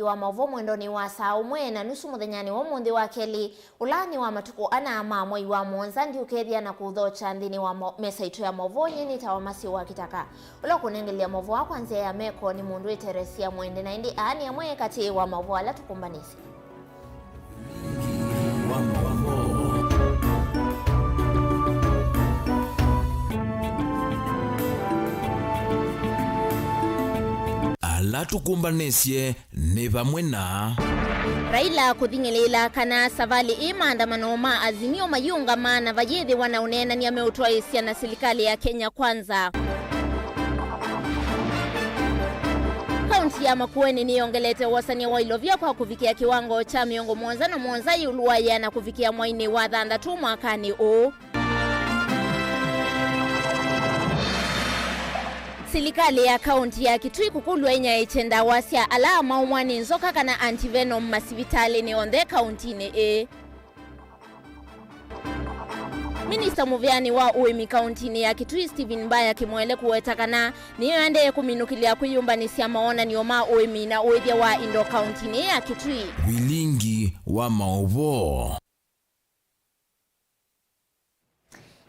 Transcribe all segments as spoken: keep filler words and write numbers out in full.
Wa maũvoo mwendonĩ wa saa ũmwe na nusu mũthenyanĩ wa ũmũnthĩ wa kelĩ, ũla nĩ wa matukũ ana ma mwei wa mũonza, ndiũkethĩa na kũthokya nthĩnĩ wa mo-, mesa itũ ya maũvoo. Nyie nĩtawa Masi wa Kitaka. Ũla ũkũnengelea maũvoo aa kwa nzĩa ya meko nĩ mũndũ wĩ Teresia Mwende, na ĩndĩ aa nĩ amwe katĩ wa maũvoo ala tũkũmbanĩsye. Ala tũkũmbanĩsye nĩ vamwe na Raila kũthing'ĩlĩĩla kana savalĩ ĩ maandamano ma Azimio mayĩũngama na vayĩthĩwa na ũneenany'a meũtwaĩĩsya na silikalĩ ya Kenya Kwanza. Kaunti ya Makueni nĩyongelete wosany'a wa ilovia kwa kũvikĩa kĩwango kya mĩongo mũonza na mũonza ĩũlũ wa yĩana kũvikĩa mwainĩ wa thanthatũ mwakanĩ ũũ. Silikalĩ ya kaunti ya Kitui kũkũlw'a ĩnyaĩĩkye ndawa sya ala maumwa nĩ nzoka kana antivenom masivitalĩnĩ onthe kauntinĩ ĩĩ. Minista mũveanĩ wa ũĩmi kauntinĩ ya Kitui, Stephen Mbaya Kimwele, kũweta kana nĩyo ĩendee kũminũkĩlya kwĩyũmbanĩsya mawonany'o ma ũĩmi na ũĩthya wa indo kauntinĩ ya Kitui. Vilingi wa maũvoo.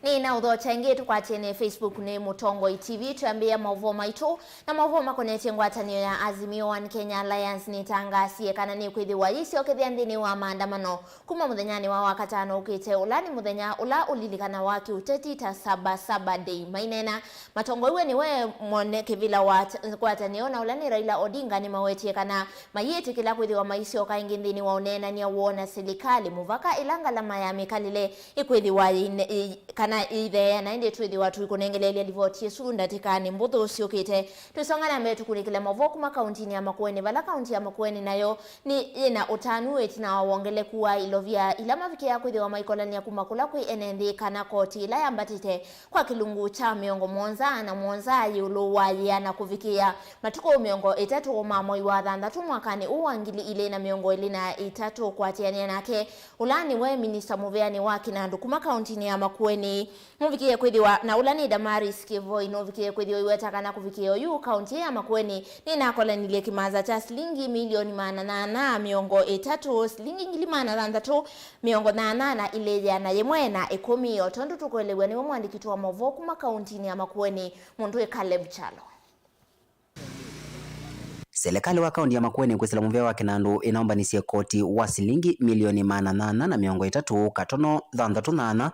Nĩnaũthokya ĩngĩ tũkwatĩe nĩ Facebook nĩ Mũtongoi T V. Twĩambĩĩa maũvoo maitũ na maũvoo makonetye ngwatanĩo ya Azimio One Kenya Alliance nĩtangaasie kana nĩkwĩthĩwa yĩsyokethya nthĩnĩ wa maandamano kuma mũthenyanĩ wa Wakatano ũkĩte, ũla nĩ mũthenya ũla ũlilikanawa kĩũteti ta Saba Saba Day. Maineena matongoiw'e nĩwe mwene kĩvĩla wa t-, ngwatanĩo na ũla nĩ Raila Odinga nĩmawetie kana mayĩtĩkĩla kwĩthĩwa maisyoka ĩngĩ nthĩnĩ wa ũneenany'a woo na silikalĩ mũvaka ĩla ngalama ya mĩkalĩle ĩkwĩthĩwa yĩine-, ĩ-, kana ĩitheea. Na ĩndĩ twĩthĩwa tũikũnengeleelya livoti ĩsu ndatĩkanĩ mbũthũ syũkĩte. Twĩsonga na mbee tũkunĩkĩle maũvoo kuma kauntinĩ ya Makueni, vala kaunti ya Makueni nayo nĩ yĩna ũtanu ĩtina wa wongeleku wa ilovia ila mavikĩaa kwĩthĩwa maikolany'a kuma kũla kwĩ ene nthĩ kana koti ĩla yambatĩte kwa kĩlungu kya mĩongo mũonza na mũonza ĩũlũ wa yĩana kũvikĩĩa matukũ mĩongo ĩtatũ ma mwei wa thanthatũ mwakanĩ ũũ wa ngili ilĩ na mĩongo ĩlĩ na ĩtatũ. Kũatĩanĩa nake, ũla nĩwe minista mũveanĩ wa kĩnandũ kuma kauntinĩ ya Makueni, nũvikĩe kwĩthĩwa, na ũla nĩ Damaris Kĩvoi, nũvikĩe kwĩthĩwa iweta kana kũvikĩĩa oyu, kaunti ya Makueni nĩnakolanilye kĩmanza kya silingi milioni maana nyanya mĩongo ĩtatũ, silingi ngili maana thanthatũ mĩongo nyanya na ilĩ yĩana yĩmwe na ĩkũmi, o tondũ tũkũelew'a nĩwe mwandĩki witũ wa maũvoo kuma kauntinĩ ya Makueni, mũndũ wĩ Caleb Kyalo. Silikalĩ wa kaunti ya Makueni kwĩsĩla mũvea wa kĩnandũ ĩnaũmbanisye koti wa silingi milioni maana nyanya na mĩongo ĩtatũ katono thanthatũ nyanya,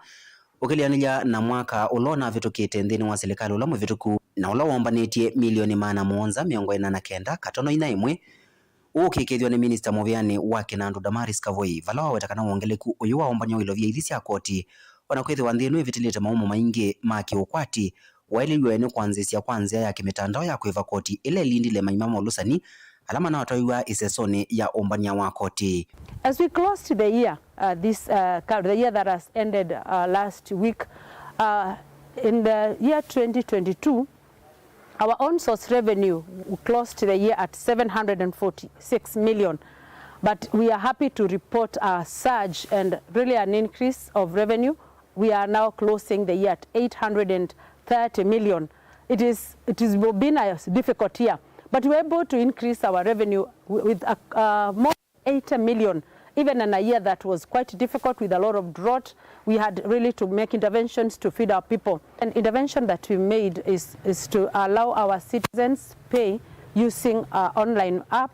ũkĩlĩanĩlya na mwaka ũla ũnavĩtũkĩte nthĩnĩ wa silikalĩ ũla mũvĩtũku, na ũla waũmbanĩtye milioni maana mũonza mĩongo ĩna na kenda katono inya ĩmwe, ũũkĩkĩĩthw'a nĩ minista mũveanĩ wa kĩnandũ Damaris Kavoi, vala waweta kana wongeleku ũyũ wa ũmbany'a wa ilovia ithi sya koti, o na kwĩthĩwa nthĩ ĩno ĩvĩtĩlĩte maumo maingĩ ma kĩũkwati, waĩlĩlw'e nĩ kwanzĩĩsya kwa nzĩa ya kĩmĩtandao ya kũĩva koti ĩla ĩlindile maima ma ũlũsani ala manatwaiwa ĩsesonĩ ya ũmbany'a wa koti. As we closed the year, uh, this, uh, cal-, the year that has ended, uh, last week, uh, in the year twenty twenty-two, our own source revenue closed the year at seven hundred and forty-six million, but we are happy to report a surge and really an increase of revenue. We are now closing the year at eight hundred and thirty million. It is, it has been a difficult year, but we were able to increase our revenue wi-, with a, uh, more eighty million, even in a year that was quite difficult with a lot of drought. We had really to make interventions to feed our people. An intervention that we made is, is to allow our citizens pay using our online app,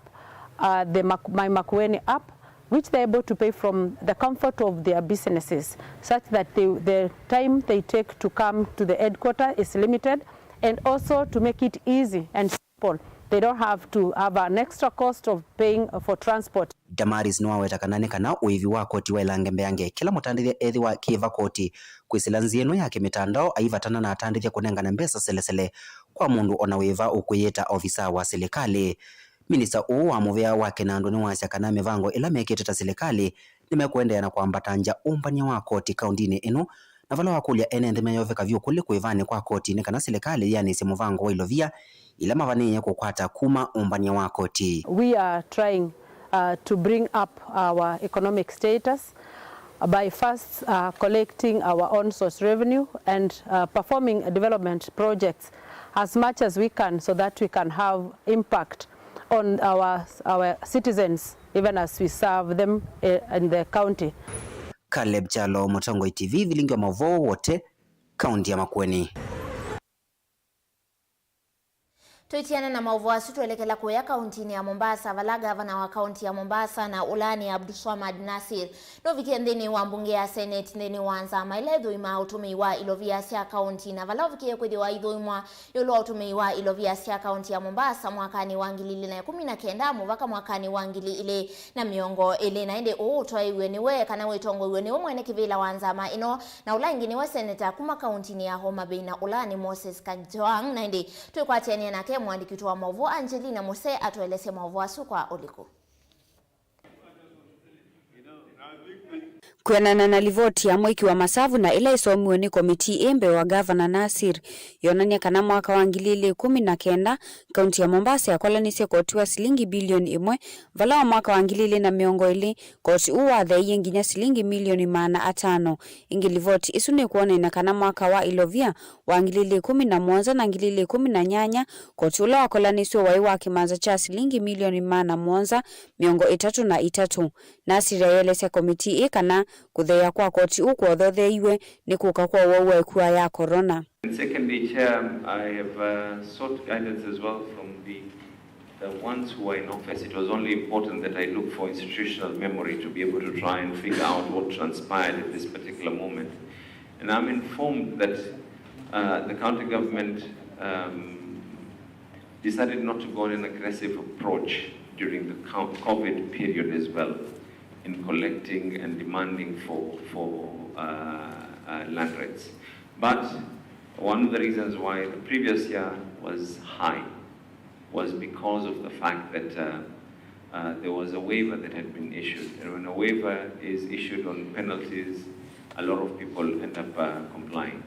uh, the Mak-, My Makueni app, which they're able to pay from the comfort of their businesses, such that they, the time they take to come to the headquarter is limited, and also to make it easy and simple. They don't have to have an extra cost of paying for transport. Damaris nĩwaweta kana nĩ kana ũĩvi wa koti waĩlange mbeange, kĩla mũtandĩthya ethĩwa akĩĩva koti kwĩsĩla nzĩa ĩno ya kĩmĩtandao aivatana na atandĩthya kũnengane mbesa selesele kwa mũndũ o na wĩva ũkwĩyĩta ovisaa wa silikalĩ. Minista ũũ wa mũvea wa kĩnandũ nĩwasya kana mĩvango ĩla mekĩte ta silikalĩ nĩmekũendeea na kwambatangya ũmbany'a wa koti kauntinĩ ĩno, na vala wakũlya ene nthĩ meyoveka vyũ kũlĩ kũĩvanĩ kwa koti nĩ kana silikalĩ yĩanĩsye mũvango wa ilovia ila mavanĩĩe kũkwata kuma ũmbany'a wa koti. We are trying, uh, to bring up our economic status by first, uh, collecting our own source revenue and, uh, performing development projects as much as we can so that we can have impact on our, our citizens, even as we serve them, eh, in the county. Caleb Kyalo, Mũtongoi T V, vilingi wa maũvoo wote, kaunti ya Makueni. Twĩtiana na maũvoo asu, twelekela kũya kauntinĩ ya Mombasa, vala gavana wa kaunti ya Mombasa na ũlaani Abdulswamad Nasir nũvikie nthĩnĩ wa mbunge ya Senate nthĩnĩ wa nzama ila ithũimaa ũtũmĩi wa ilovia sya kaunti, na vala ũvikie kwĩthĩwa ithũimwa ĩũlũ wa ũtũmĩi wa ilovia sya kaunti ya Mombasa mwakanĩ wa ngili ilĩ na ĩkũmi na kenda mũvaka mwakanĩ wa ngili ilĩ na mĩongo ĩlĩ, na ĩndĩ ũũ ũtwaĩiw'e nĩwe, kana wĩtongoiw'e nĩwe mwene kĩvĩla wa nzama ĩno, na ũla ĩngĩ nĩwe seneta kuma kauntinĩ ya Homa Bay, na ũla nĩ Moses Kajwang', na ĩndĩ twĩkwatĩanĩa nake mũandĩki witũ wa maũvoo Angelina Muse atũelesye maũvoo asu kwa ũliku. Kwĩanana na livoti ya mũĩki wa masavu na ĩla ĩsomiwe nĩ komitii ĩ mbee wa Gavana Nasir, yonany'a kana mwaka wa ngili ilĩ ĩkũmi na kenda, kaunti ya Mombasa yakolanisye koti wa silingi bilioni ĩmwe, vala wa mwaka wa ngili ilĩ na mĩongo ĩlĩ, koti ũũ watheeie nginya silingi milioni maana atano. Ĩngĩ, livoti ĩsu nĩkwonany'a kana mwaka wa ilovia wa ngili ilĩ ĩkũmi na mũonza na ngili ilĩ ĩkũmi na nyanya, koti ũla wakolanisw'e waĩ wa kĩmanza kya silingi milioni maana mũonza mĩongo ĩtatũ na itatũ. Nasir ayĩelesya komitii ĩ kana kũtheea kwa koti ũũ kwothotheiwe nĩ kũka kwa ũwau wa ĩkua ya corona. And secondly, Chair, I have, uh, sought guidance as well from the, the ones who were in office. It was only important that I look for institutional memory to be able to try and figure out what transpired at this particular moment. And I'm informed that, uh, the county government, um, decided not to go on an aggressive approach during the co-, COVID period as well in collecting and demanding for, for, uh, uh, land rates. But one of the reasons why the previous year was high was because of the fact that, uh, uh, there was a waiver that had been issued. And when a waiver is issued on penalties, a lot of people end up, uh, complying.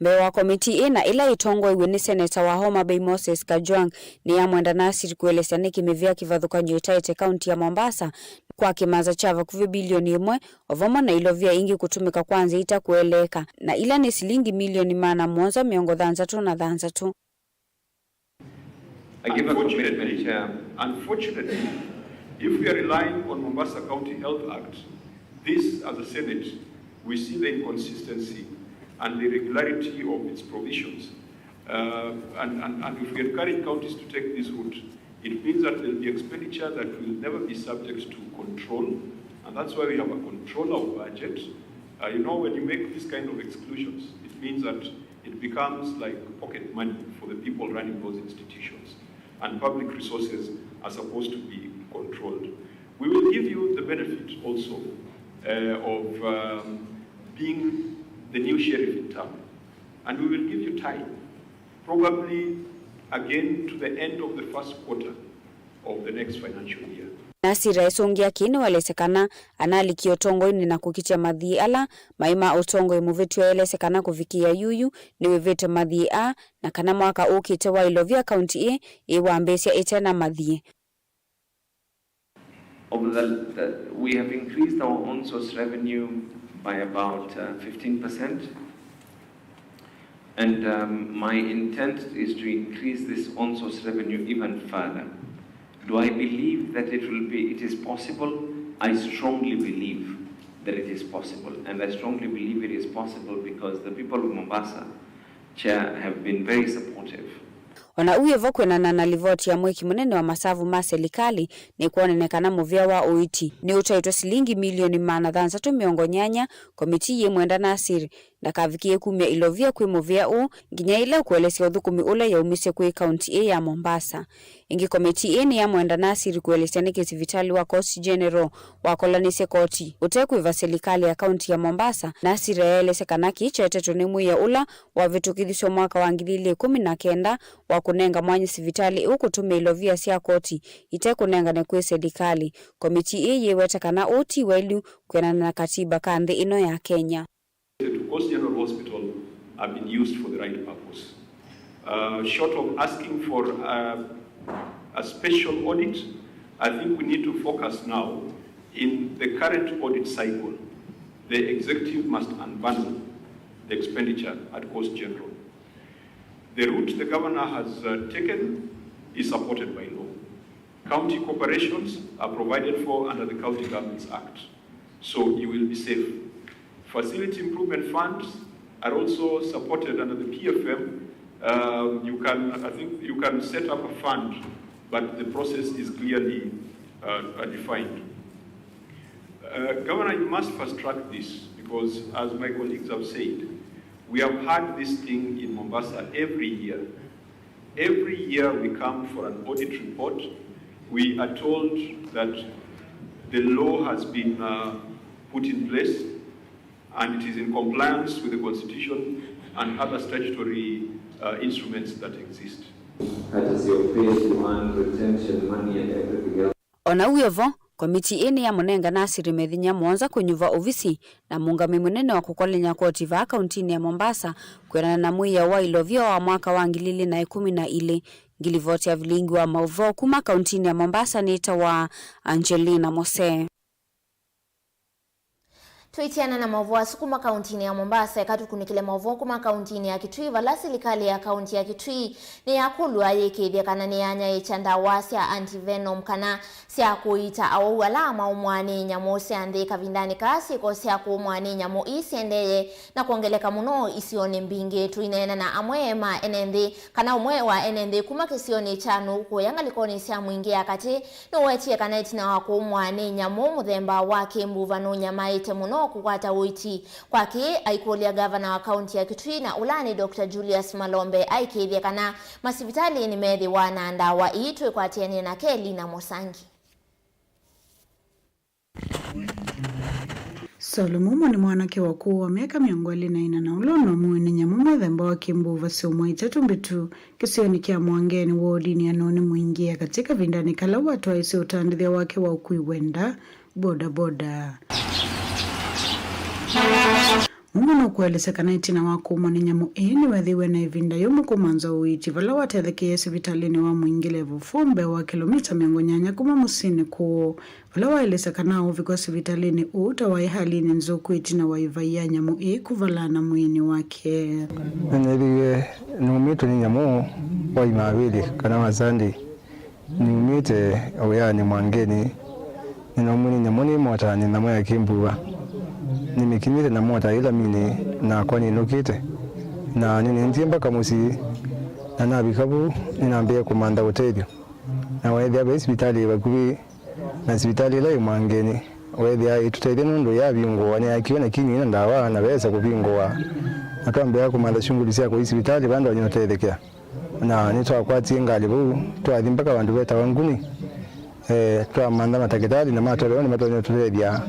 Mbee wa komitii ĩ na ĩla ĩtongoew'e nĩ seneta wa Homa Bay Moses Kajwang', nĩyamwenda Nasir kũelesya nĩkĩ mĩvĩa kĩvathũkany'o ĩtaĩte kaunti ya Mombasa kwa kĩmanza kya vakuvĩ bilioni ĩmwe, o vamwe na ilovia ingĩ kũtũmĩka kwa nzĩa itakũeleeka, na ila nĩ silingi milioni maana mũonza mĩongo thanthatũ na thanthatũ. I give a commitment, Chair. Unfortunately, if we are relying on Mombasa County Health Act, this, as a Senate, we see the inconsistency and the irregularity of its provisions. Uh, and, and, and if we encourage counties to take this route, it means that there'll be expenditure that will never be subject to control, and that's why we have a controller of budget. Uh, you know, when you make this kind of exclusions, it means that it becomes like pocket money for the people running those institutions, and public resources are supposed to be controlled. We will give you the benefit also, uh, of, um, being the new sheriff in town, and we will give you time, probably again to the end of the first quarter of the next financial year. Nasir aisũngĩa kĩĩ nĩwaelesya kana analikie ũtongoinĩ na kũkitya mathiĩ ala maĩ ma ũtongoi mũvĩtu. Aelesya kana kũvikĩĩa yuyu nĩwĩvĩte mathiĩ aa, na kana mwaka ũkĩte wa ilovia kaunti ĩĩ ĩwambĩĩsya ĩte na mathiĩ. Over the, the, we have increased our own source revenue by about, uh, fifteen percent. And, um, my intent is to increase this own source revenue even further. Do I believe that it will be, it is possible? I strongly believe that it is possible. And I strongly believe it is possible because the people of Mombasa, Chair, have been very supportive. O na ũu wĩ vo, kwĩanana na livoti ya mũĩki mũnene wa masavu ma selikalĩ, nĩkwonene kana mũvĩa wa ũiiti nĩũtaĩtwe silingi milioni maana thanthatũ mĩongo nyanya, komitii yĩmwenda Nasir ndakavikĩe kumya ilovia kwĩ mũvĩa ũũ nginya yĩla ũkũelesya ũthũkũmi ũla yaumisye kwĩ kaunti ĩĩ ya Mombasa. Ĩngĩ, komitii ĩĩ nĩyamwenda Nasir kũelesya nĩkĩ sivitalĩ wa Coast General wakolanisye koti ũte kwĩva selikalĩ ya kaunti ya Mombasa. Nasir aelesya kana kĩĩ kyetetwe nĩ mwĩao ũla wavĩtũkĩthisye mwaka wa ngili ilĩ ĩkũmi na kenda wa kũnenga mwanya sivitalĩ ĩu kũtũmĩa ilovia sya koti ite kũnengane kwĩ selikalĩ. Komitii ĩĩ yĩweta kana ũu ti waĩlu kwĩanana na katiba ka nthĩ ĩno ya Kenya. To Coast General Hospital have been used for the right purpose. Uh, short of asking for a, a special audit, I think we need to focus now in the current audit cycle. The executive must unbundle the expenditure at Coast General. The route the governor has, uh, taken is supported by law. County corporations are provided for under the County Governments Act, so you will be safe. Facility improvement funds are also supported under the P F M. Um, you can, I think you can set up a fund, but the process is clearly, uh, uh, defined. Uh, Governor, you must fast track this because, as my colleagues have said, we have had this thing in Mombasa every year. Every year we come for an audit report. We are told that the law has been, uh, put in place and it is in compliance with the constitution and other statutory, uh, instruments that exist. That is your pay to earn retention money and everything else. O na wĩ o vo, komiti ĩĩ nĩyamũnengane Asiri Methinya mũonza kũnyuva ovisi na mũũngamĩi mũnene wa kũkolany'a koti vaa kauntinĩ ya Mombasa kwĩanana na mwĩao wa ilovia wa mwaka wa ngili ilĩ na ĩkũmi na ilĩ. Ngilivoti ya vilingi wa maũvoo kuma kauntinĩ ya Mombasa nĩtawa Angelina Mose. Twĩtiana na maũvoo asu kuma kauntinĩ ya Mombasa, eka tũkunĩkĩle maũvoo kuma kauntinĩ ya Kitui, vala silikalĩ ya kaunti ya Kitui nĩyakũlw'a yĩkĩĩthye kana nĩyanyaĩĩkya ndawa sya antivenom kana sya kũiita awau ala maũmwa nĩ nyamũ sya nthĩ kavindanĩ kaa syĩko sya kũũmwa nĩ nyamũ ii siendee na kwongeleka mũno isionĩ mbingĩ. Tũineena na amwe ma ene nthĩ, kana ũmwe wa ene nthĩ kuma kĩsionĩ kya Nũũ kũya ngalĩkonĩ sya Mwingĩ ya katĩ, nĩwetie kana ĩtina wa kũũmwa nĩ nyamũ mũthemba wa kĩmbuva nũnyamaĩte mũno kũkwata ũiiti. Kwa kĩĩ, aikũlya ngavana wa kaunti ya Kitui na ũla nĩ Doctor Julius Malombe aikĩĩthye kana masivitalĩ nĩmethĩwa na ndawa ii. Twĩkwatĩanĩe na Kelly na Mosangi. Solomo Mumo nĩ mwanake wa ũkũũ wa myaka mĩongo ĩlĩ na ĩna na ũla ũnomwe nĩ nyamũ mũthemba wa kĩmbuva syaũmwa itatũ mbĩtu kĩsionĩ kya Mwangeni wodinĩ ya Nũnĩ Mwingĩ ya katĩ kavindanĩ kala watwaĩsye ũtandĩthya wake wa ũkui wenda boda boda. Mumo nũkũelesya kana ĩtina wa kũũmwa nĩ nyamũ ĩĩ nĩwethĩiwe na ĩvinda yũmũ kũmanza ũiiti vala watethekeie sivitalĩnĩ wa Mwingĩ Level four mbee wa kĩlomita mĩongo nyanya kuma mũsyĩnĩ kũũ, vala waelesya kana ũũvikwa sivitalĩnĩ ũũ ta waĩ halinĩ nzũku ĩtina wa ĩvai ya nyamũ ĩĩ kũvalana mwĩĩnĩ wake. Nĩnethĩiwe nũmĩtwe nĩ nyamũ wa Imavĩlĩ kana wa Sunday. Niumĩte wĩanĩ Mwangeni, nĩnaumw'e nĩ nyamũ nĩ mota nĩ nyamũ ya kĩmbuva. Nĩmĩkinyĩte na mota ĩ laminĩ nakwa nĩnũkĩte, na nĩnendie mbaka mũsyĩ, na navika vu nĩnambĩĩe kũmantha ũtethyo. Na weethĩa ve sivitalĩ ĩ vakuvĩ, na sivitalĩ ĩla ĩ Mwangeni, weethĩa ĩtũtethya nũndũ yavingũwa, nĩyakiwe na kinyi na ndawa, na veesa kũvingũwa. Na twambĩĩa kũmantha syunguli sya kũthi sivitalĩ va ndonya ũtethekea. Na nĩtwakwatie ngalĩ vau, twathi mbaka vandũ vetawa Nguni. Eh, twamantha matakĩtalĩ na matwelewa nĩmatonya ũtũtethya.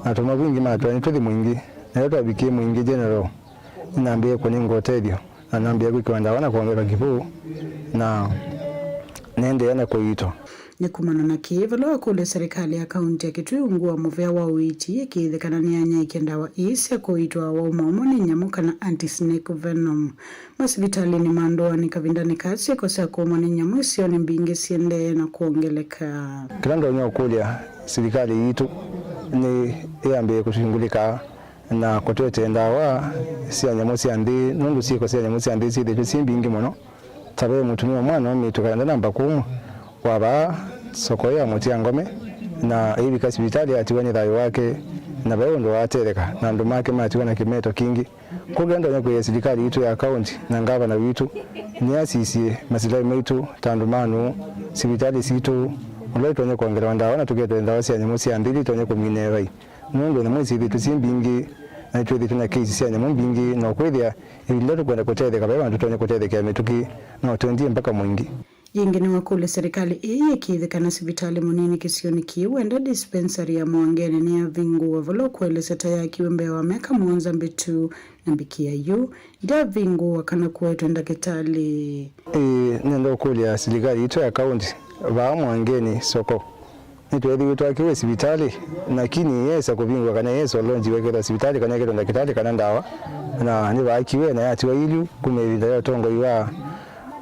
Na tũma vingĩ matwĩa nĩtũthi Mwingĩ. Na ĩla twavikie Mwingĩ General, nĩnambĩĩe kũnengwa ũtethyo. Na nambĩĩa kwĩkĩwa ndawa na kwongeka kĩvũũ. Na nĩendeea na kũiitwa. Nĩ kumana na kĩĩ, vala wakũlya serikali ya kaunti ya Kitui ungu wa mũvea wa ũiiti, ĩkĩĩthya kana nĩyanyaĩĩkya ndawa ii sya kũiitwa awau maũmwa nĩ nyamũ kana anti-snake venom. Masivitalĩnĩ ma ndũanĩ kavindanĩ kaa syĩko sya kũũmwa nĩ nyamũ isionĩ mbingĩ siendee na kwongeleka. Kĩla ndonya ũkũlya silikalĩ yitũ nĩ ĩambĩĩe kũsungulĩka na kũtũetee ndawa sya nyamũ sya nthĩ, nũndũ syĩko sya nyamũ sya nthĩ syĩthĩĩtwe syĩ mbingĩ mũno. Ta ve mũtumĩa ũmwe anoomitwe kana ndanamba kũmwa, wa vaa soko ya Mũtia Ngome, na ĩivika sivitalĩ atiwa nĩ thayũ wake, na ve ũndũ waatetheka, na andũ make matiwa na kĩmeto kingĩ. Kwoou kĩla ndonya kwĩa silikalĩ yitũ ya kaunti na ngavana witũ nĩ asisye masilaĩ maitũ ta andũ ma nũũ, sivitalĩ sitũ, ũla itonya kwongelewa ndawa na tũketwe ndawa sya nyamũ sya nthĩ ila itonya kũmina ĩvai. Nũndũ nyamũ isu syĩthĩĩtwe syĩ mbingĩ, na nĩtwĩthĩĩtwe na kesi sya nyamũ mbingĩ, na ũkwĩthĩa ĩvinda tũkwenda kũtetheka, ve vandũ tũtonya kũtethekea mĩtũkĩ, no tũendie mbaka Mwingĩ. Yĩngĩ nĩwakũlya silikalĩ ĩĩ yĩkĩĩthye kana sivitalĩ mũnini kĩsionĩ kĩĩ, wenda dispensary ya Mwangeni nĩyavingũwa, vala ũkũelesya ta yakiwe mbee wa myaka mũonza mbĩtu, na mbikĩa yu ndyavingũwa kana kũetwe ndakĩtalĩ. Ĩĩ, nĩenda ũkũlya silikalĩ yitũ ya kaunti, vaa Mwangeni soko, nĩtweethĩiwe twakiwe sivitalĩ, lakini yesa kũvingũa kana yesa ũlonjiwe kethwa sivitalĩ kana ĩketwe ndakĩtalĩ kana ndawa, na nĩvaakiwe na yatiwa ilyu kuma ĩvinda ya ũtongoi wa,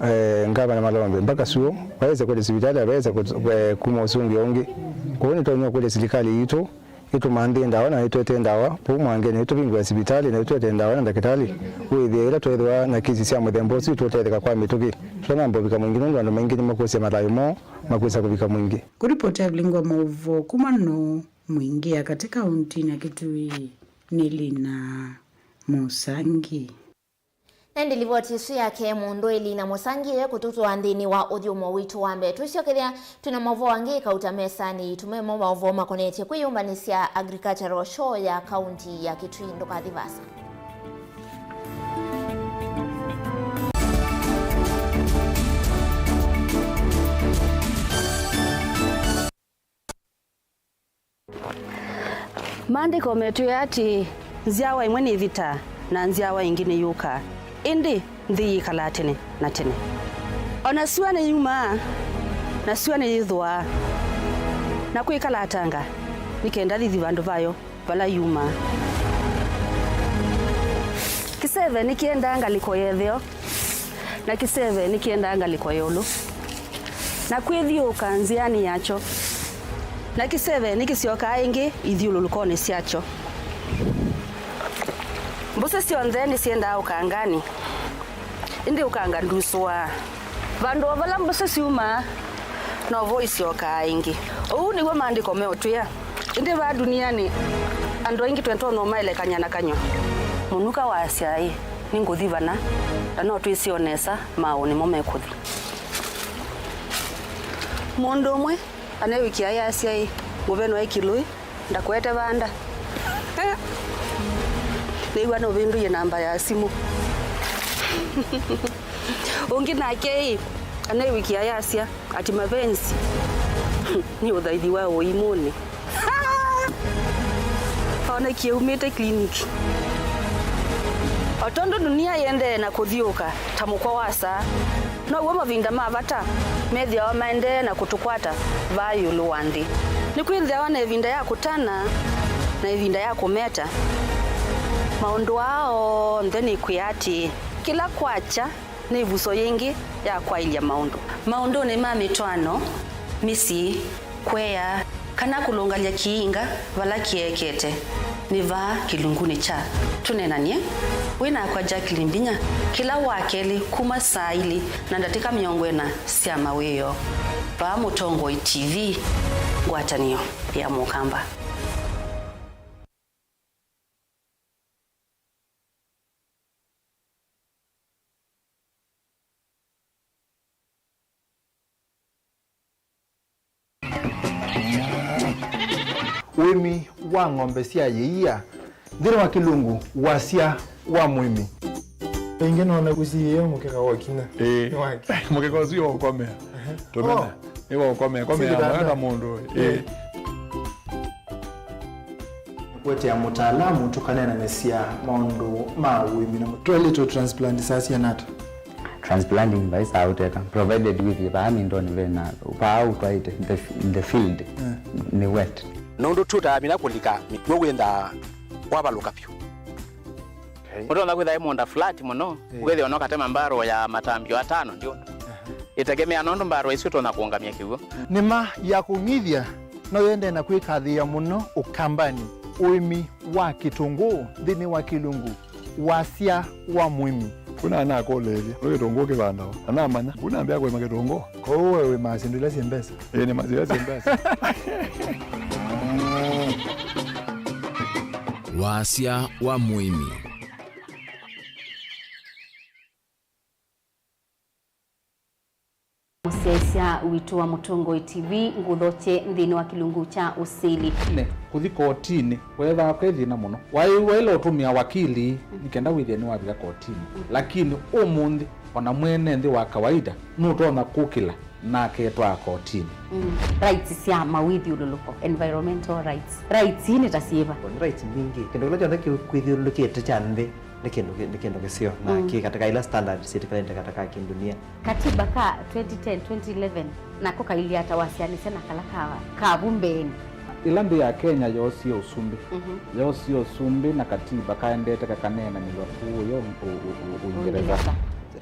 eh, ngavana Malombe mpaka suo, vaesa kwete sivitalĩ na vaesa kũ-, eh, kuma ũsũngĩo ũngĩ. Kwoou nĩtonya kũlya silikalĩ yitũ Nĩtũmanthĩe ndawa na nĩtwetee ndawa. Kũu Mwangeni nĩtũvingũe sivitalĩ na nĩtwetee ndawa na ndakĩtalĩ. Wĩthĩe ĩla tweethĩwa na kisi sya mũthemba ũsu, tũũtetheka kwa mĩtũkĩ. Tũtanamba ũvika mũingĩ nũndũ andũ maingĩ nĩmakũsya mathayũ moo makwĩsa kũvika mũingĩ. Kũripoti Evelyn wa maũvoo kuma no mũingĩ ya katĩ kaunti na Kitui nĩ Lina Mũsangi. Na ĩndĩ livoti ĩsu yake mũndũ Elina Mũsangi ĩkũtũtwaa nthĩnĩ wa ũthyũmũo witũ wa mbee. Twĩsyokethya twĩ na maũvoo angĩ kauta mesanĩ yitũ, memo maũvoo makonetye kwĩyũmbanĩsya Agricultural Show ya kaunti ya Kitui. Ndũkathi vaasa. Maandĩko metwĩe atĩĩ, nzyawa ĩmwe nĩĩvitaa, na nzyawa ĩngĩ nĩyũkaa, ĩndĩ nthĩ yĩkalaa tene na tene. O na syũa nĩyumaa, na syũa nĩyĩthũaa, na kwĩkalatanga, nĩ kenda thithi vandũ vayo vala yumaa. Kĩseve nĩkĩendaa ngalĩko ya ĩtheo, na kĩseve nĩkĩendaa ngalĩko ya ĩũlũ, na kwĩthyũũka nzĩanĩ yakyo, na kĩseve nĩkĩsyokaa ĩngĩ ithyũlũlũkonĩ syakyo. Mbũsĩ syonthe nĩsyendaa ũkanganĩ, ĩndĩ ũkanga ndusũaa. Vandũ o vala mbũsĩ syumaa, novo isyokaa ĩngĩ. Ũu nĩw'o Maandĩko meũtwĩa. Ĩndĩ vaa dunianĩ, andũ aingĩ twĩtonya ũmaelekany'a na kanyw'a. Mũnuka waasya-ĩ, nĩngũthi vana, na no twĩsĩ o nesa maaũ nĩmo mekũthi. Mũndũ ũmwe aneewĩkĩa ayasya-ĩ, ngũvenwa ĩ kĩlũĩ, ndakwete vanda. Nĩw'a nũvĩndũie namba ya simũ. Ũngĩ nake-ĩ, aneewĩkĩa ayasya, ati mapenzi nĩ ũthaithi wa ũimũnĩ. Onekie aumĩte clinic. O tondũ dunia yĩendee na kũthyũũka ta mũkwa wa saa, now'o mavinda ma vata methĩawa maendee na kũtũkwata vaa ĩũlũ wa nthĩ. Nĩkwĩthĩawa na ĩvinda ya kũtana na ĩvinda ya kũmeta. Maũndũ aa onthe nĩkwĩa atĩĩ, kĩla kwakya nĩ ĩvuso yĩngĩ ya kwaĩlya maũndũ. Maũndũnĩ ma mĩtwaano, mĩsyĩ, kũea, kana kũlũngalya kĩinga vala kĩekete, nĩ vaa kĩlungunĩ kya Tũneenany'e wĩ nakwa Jacqueline Mbinya kĩla Wakelĩ kuma saa ilĩ na ndatĩka mĩongo ĩna sya mawĩoo, vaa Mũtongoi T V, ngwatanĩo ya Mũkamba. Ũĩmi wa ng'ombe sya yĩia nthĩnĩ wa kĩlungu, wasya wa mũĩmi. Ĩngĩ nona kũsiĩĩa mũkeka wa kinya. Ĩĩ. Nĩ wake. Mũkeka ũsu wa ũkomea. Ehe. Tũmena. Oh. Nĩ wa ũkomea. Komea. Sivitanda. Mwana mũndũ. Ĩĩ. Ĩĩ. Kũetea mũtaalamu tũkaneenanĩsya maũndũ ma ũĩmi na mũ- Toilet transplant saa siana ata? Transplanting vai saa ũteta, provided with vaa mindoni vena, vaa ũtwaĩte, the, the field, eh, nĩ wet. Nũndũ tũtaa mĩla kũlika mĩkw'ũ wĩnthaa wavalũka vyũ. Okay. Ũtonya kwĩtha ĩ mũũnda flat mũno, eh, ũkethĩa no katema mbarũ ya matambio atano ndio. Aha. Ĩtegemea nũndũ mbarũ isu ũtonya kũũngamya kĩw'ũ. Nĩma ya kũng'ithya no yendee na kwĩkathĩĩa mũno Ũkambanĩ, ũĩmi wa kĩtũngũũ nthĩnĩ wa kĩlungu, wasya wa mũĩmi. Kuna anakũlĩĩlya, nĩ kĩtũngũũ kĩvandawa? Anamanya, kuna ambĩa kũĩma kĩtũngũũ. Kwoou we wĩmaa syĩndũ ila syĩ mbesa? Ĩĩ, nĩmaa syĩndũ ila syĩ mbesa. Wasya wa mũĩmi. Mũsyaĩĩsya witũ wa Mũtongoi T V, ngũthokye nthĩnĩ wa kĩlungu kya ũsili. Ne, kũthi kotinĩ weethaa kwĩ thĩna mũno. Waĩwa ĩla ũtũmĩa wakili nĩ kenda wĩthĩe nĩwavika kotinĩ. Lakini ũmũnthĩ, o na mwene nthĩ wa kawaida nũtonya kũkĩla na aketwaa kotinĩ. Mm. Rights sya mawĩthyũlũlũko, environmental rights. Rights ii nĩ ta syĩva? Nĩ rights mbingĩ. Kĩndũ kĩla kyonthe kĩkwĩthyũlũlũkĩte kya nthĩ nĩ kĩndũ kĩ-, nĩ kĩndũ kĩseo na, mm, kĩ katĩ ka ila standards sitikalĩte katĩ ka kĩndunia. Katiba ka twenty ten, twenty eleven nako kailyĩ ata wasyaanĩsya na kala ka, ka vu mbeenĩ? Ĩla nthĩ ya Kenya yoosie ũsumbĩ, mhm, yoosie ũsumbĩ na katiba kaendete kakaneenanĩw'a kũũ yo ũ-, ũ-, ũ-, Ũingereza. Ũingereza.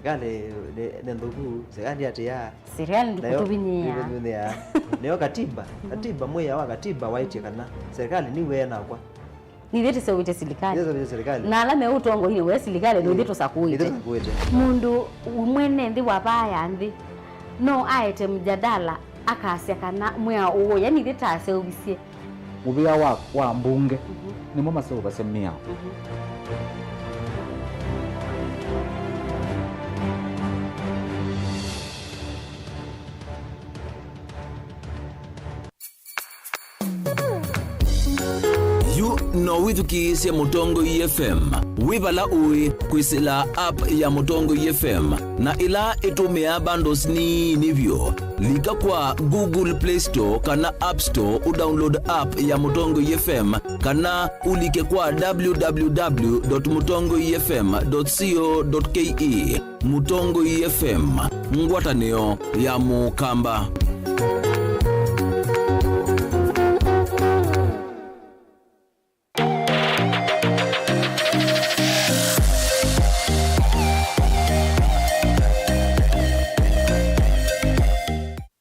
Serikali nĩ, nĩ nthũku, serikali ndĩatĩĩaa. Serikali nayo ndĩkũtũvinyĩĩa. Ndĩkũtũvinyĩĩa. Nĩyo katiba, katiba, mwĩao wa katiba waĩtye kana serikali nĩw'e nakwa. Nithyĩ tũseũvĩtye silikalĩ. Nithyĩ tũseũvĩtye silikalĩ. Na ala me ũtongoinĩ we silikalĩ, nithyĩ tũsakũĩte. Nithyĩ tũsakũĩte. Mũndũ mwene nthĩ wa vaa ya nthĩ no aete mjadala akasya kana mwĩao ũũ, yani nithyĩ taseũvisye. Mũvĩa wa, wa mbunge, mhm, nĩmo maseũvasya mĩao. Mhm. Yu no wĩthukĩĩsye Mũtongoi F M wĩ vala ũĩ kwĩsĩla app ya Mũtongoi F M, na ĩla ĩtũmĩaa bundles nini vyũ. Lika kwa Google Play Store kana App Store ũdownload app ya Mũtongoi F M, kana ũlike kwa w w w dot mũtongoi f m dot co dot k e. Mũtongoi F M, ngwatanĩo ya Mũkamba.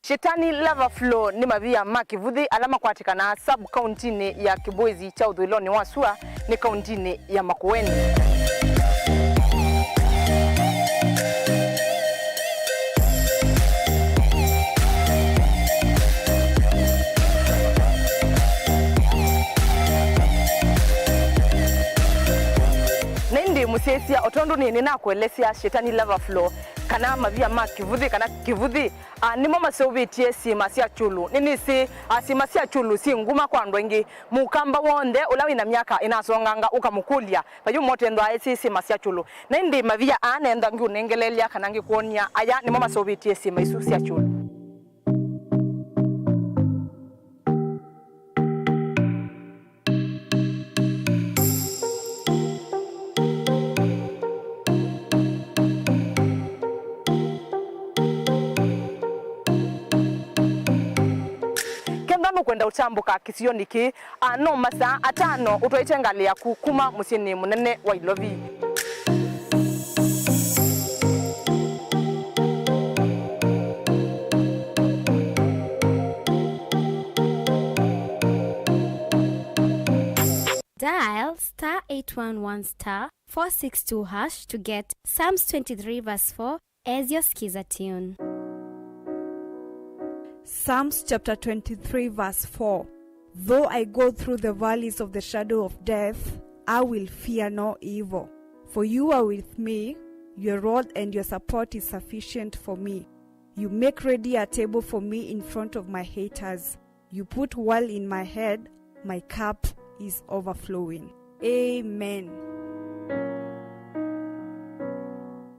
Shetani Lava Flow nĩ mavia ma kĩvuthĩ ala makwatĩkanaa sub-kauntinĩ ya Kibwezi kya ũthũĩlonĩ wa sua nĩ kauntinĩ ya Makueni. Na ĩndĩ mũsyaĩĩsya, o tondũ nĩ, nĩnakũelesya Shetani Lava Flow, kana mavia ma kĩvuthĩ, kana kĩvuthĩ, a, nĩmo maseũvĩtye syĩma sya kyũlũ. Nĩnĩsĩ, a, syĩma sya kyũlũ syĩ nguma kwa andũ aingĩ. Mũkamba w'onthe ũla wĩ na myaka ĩnasonganga ũkamũkũlya, vayũ motethwaa esĩ syĩma sya kyũlũ. Na ĩndĩ mavia aa nenda ngĩũnengeleelya kana ngĩkwony'a aya nĩmo maseũvĩtye syĩma isu sya kyũlũ. Kenda nũkwenda ũtambũka kĩsionĩ kĩĩ, a, no masaa atano ũtwaĩte ngalĩ yaku kuma mũsyĩnĩ mũnene wa Ilovi. Dial star eight one one star four six two hash to get Psalms twenty-three verse four as your skiza tune. Psalms chapter twenty-three, verse four. Though I go through the valleys of the shadow of death, I will fear no evil. For you are with me, your rod and your support is sufficient for me. You make ready a table for me in front of my haters. You put oil in my head, my cup is overflowing. Amen.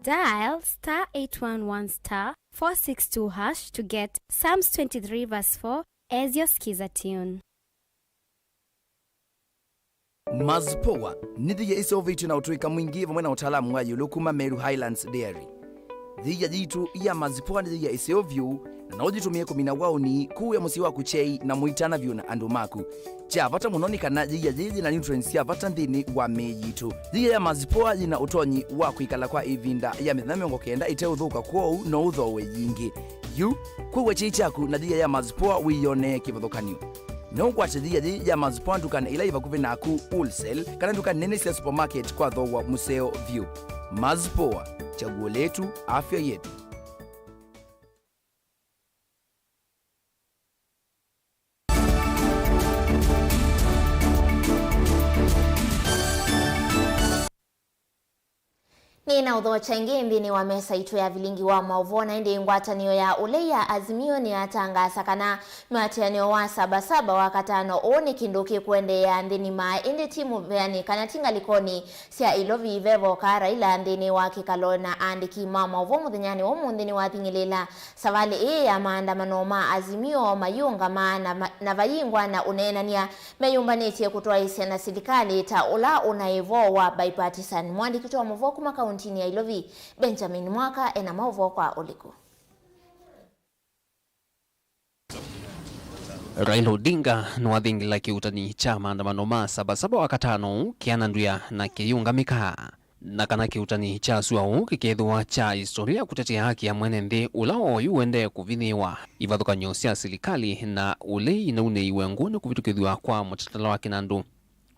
Dial star eight one one star four six two hash to get Psalms twenty-three verse four as your skiza tune. Mazpoa nĩ thia iseũvĩtw'e na ũtũĩka mwingĩ vamwe na ũtaalamu wa ĩũlũ kuma Meru Highlands Dairy. Thia yitũ ya Mazpoa nĩ thia ĩseo vyũ, na no ũyĩtũmĩe kũmina waũni, kũĩa mũsyĩ waku kyei, na mũitana vyũ na andũ maku. Kya vata mũno nĩ kana thia yĩĩ yĩ na nutrients sya vata nthĩnĩ wa mĩĩ yitũ. Thia ya Mazpoa yĩ na ũtonyi wa kwĩkala kwa ĩvinda ya mĩthenya mĩongo kenda ĩteũthũka, kwoou no ũthooe yingĩ. Yu, kũĩa kyei kyaku na thia ya Mazpoa wĩyonee kĩvathũkany'o. No ũkwate thia yĩĩ ya Mazpoa ndukanĩ ila yĩ vakuvĩ naku, wholesale, kana nduka nene sya supermarket kwa thooa mũseo vyũ. Mazpoa, chaguo letu, afya yetu. Nĩ na ũthokya ĩngĩ nthĩnĩ wa mesa itũ ya vilingi wa maũvoo, na ĩndĩ ngwatanĩo ya ũlei ya Azimio nĩyatangaasa kana mĩatĩanĩo wa Saba Saba wa katano ũũ nĩ kĩndũ kĩkũendeea nthĩnĩ maa, ĩndĩ ti mũveanĩ kana ti ngalĩkonĩ sya Ilovi vevoka Raila nthĩnĩ wa kĩkalo na aandĩki ma maũvoo mũthenyanĩ wa ũmũnthĩ nĩwathing'ĩlĩĩla savalĩ ĩĩ ya maandamano ma Azimio mayĩũngama na ma-, na vayingwa na ũneenany'a meyũmbanĩtye kũtwaĩĩsya na silikalĩ ta ũla ũnaĩ vo wa bipartisan. Mũandĩki witũ wa maũvoo kuma kauntinĩ ya Ilovi, Benjamin Mwaka, ena maũvoo kwa ũliku. Raila Odinga nĩwathingĩla kĩuutani kya maandamano ma Saba Saba wa katano kĩanandw'a na kĩyĩũngamĩka. Na kana kĩũtani kya sua ũũ kĩkethĩwa kya historia kũtetea haki ya mwene nthĩ ũla oyu ũendee kũvinyĩĩwa, ivathũkany'o sya silikalĩ na ũlei inaunĩiwe ngũnĩ kũvĩtũkĩthw'a kwa mũtalatala wa kĩnandũ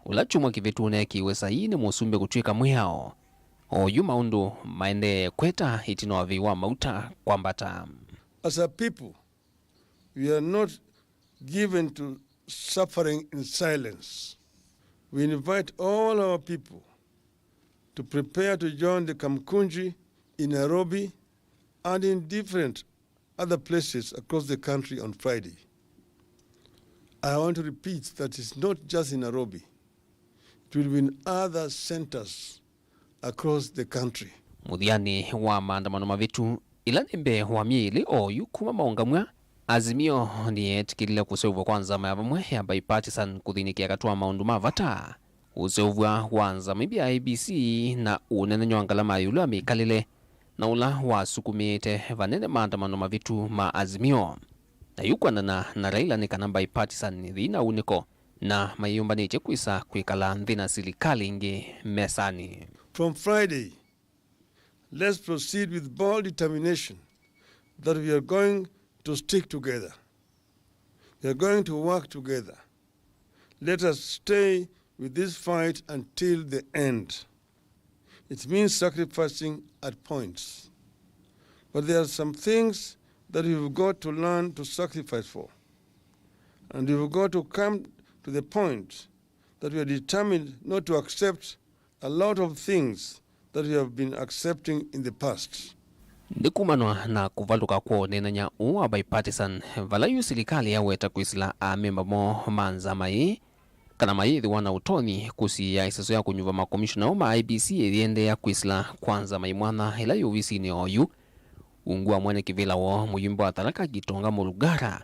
ũla kyumwa kĩvĩtu ũneekiwe saii nĩ mũsumbĩ kũtw'ĩka mwĩao. Oyu maũndũ maendee kweta ĩtina wa vĩu wa mauta kwambata. As a people, we are not given to suffering in silence. We invite all our people to prepare to join the Kamkunji in Nairobi and in different other places across the country on Friday. I want to repeat that it's not just in Nairobi. It will be in other centers across the country. Mũthyanĩ wa maandamano mavĩtu, ĩla nĩ mbee wa myei ĩlĩ oyu kuma maũngamw'a, Azimio nĩyeetĩkĩlile kũseũvw'a kwa nzama ya vamwe ya bipartisan kũthĩnĩkĩa katĩ wa maũndũ ma vata. Ũseũvw'a wa nzama imbya ya I E B C na ũnenany'a wa ngalama ya ĩũlũ ya mĩkalĩle na ũla wasukumĩĩte vanene maandamano mavĩtu ma Azimio. Na yu kwendana na Raila nĩ kana bipartisan yĩthi na unĩko na mayĩyũmbanĩtye kwĩsa kwĩkala nthĩ na silikalĩ ĩngĩ mesanĩ. From Friday, let's proceed with bold determination that we are going to stick together. We are going to work together. Let us stay with this fight until the end. It means sacrificing at points. But there are some things that we've got to learn to sacrifice for. And we've got to come to the point that we are determined not to accept a lot of things that we have been accepting in the past. Nĩ kumanwa na kũvalũka kwa ũneenany'a ũũ wa bipartisan, vala yu silikalĩ yaweta kwĩsĩla amemba moo ma nzama ĩĩ kana mayĩthĩwa na ũtonyi kũsiĩĩa ĩseso ya kũnyuva makomishona moo ma I E B C yĩendeea kwĩsĩla kwa nzama ĩ mwanya ĩla yĩ ovisinĩ oyu. Ungu wa mwene kĩvĩla woo, mũyumbe wa Tharaka Gitonga Mulugara,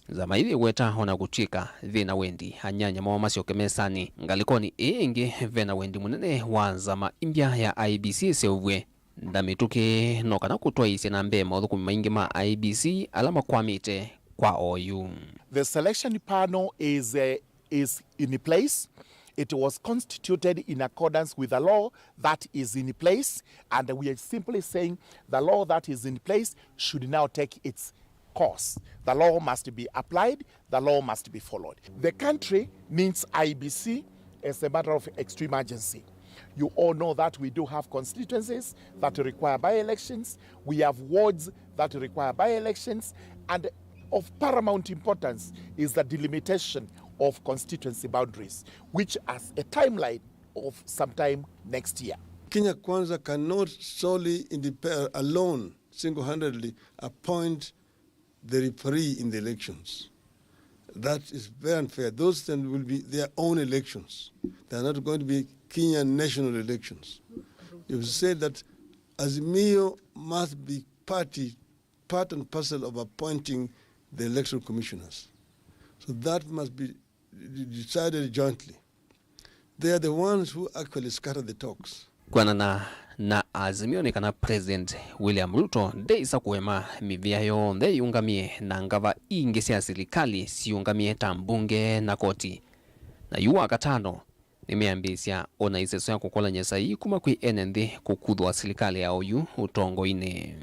nzama ĩĩ yĩweta o na kũtw'ĩka yĩ na wendi anyanya moo masyoke mesanĩ. Ngalĩkonĩ ĩĩ ĩngĩ, ve na wendi mũnene wa nzama imbya ya I E B C ĩseũvw'e. Na mĩtũkĩ no kana kũtwaĩĩsya na mbee maũthũkũmi maingĩ ma I E B C ala makwamĩte kwa oyu. The selection panel is, uh, is in place. It was constituted in accordance with the law that is in place, and we are simply saying the law that is in place should now take its course. The law must be applied, the law must be followed. The country needs I E B C as a matter of extreme urgency. You all know that we do have constituencies that require by-elections. We have wards that require by-elections. And of paramount importance is the delimitation of constituency boundaries, which has a timeline of sometime next year. Kenya Kwanza cannot solely, indep-, alone, single-handedly appoint the referee in the elections. That is very unfair. Those then will be their own elections. They are not going to be Kenya national elections. You've said that Azimio must be party, part and parcel of appointing the electoral commissioners. So that must be de-, decided jointly. They are the ones who actually scatter the talks. Kwĩanana na Azimio nĩ kana President William Ruto ndeĩsa kũema mĩvĩa yonthe yĩũngamie na ngava ingĩ sya silikalĩ syĩũngamie ta mbunge na koti. Na yu Wakatano, nĩmeambĩĩsya o na ĩseso ya kũkolany'a saii kuma kwĩ ene nthĩ kũkuthwa silikalĩ ya oyu ũtongoinĩ.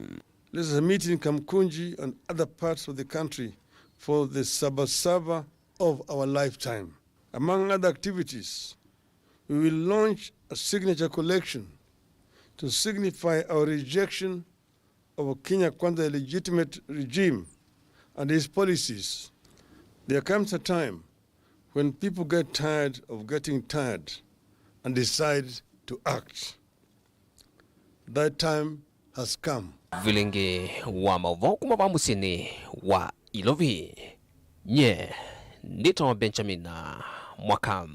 Let us meet in Kamkunji and other parts of the country for the Saba Saba of our lifetime. Among other activities, we will launch a signature collection to signify our rejection of Kenya Kwanza illegitimate regime and his policies. There comes a time when people get tired of getting tired and decide to act. That time has come. Vilingi wa maũvoo kuma vaa mũsyĩnĩ wa Ilovi. Nye nĩtawa Benjamin Mwaka.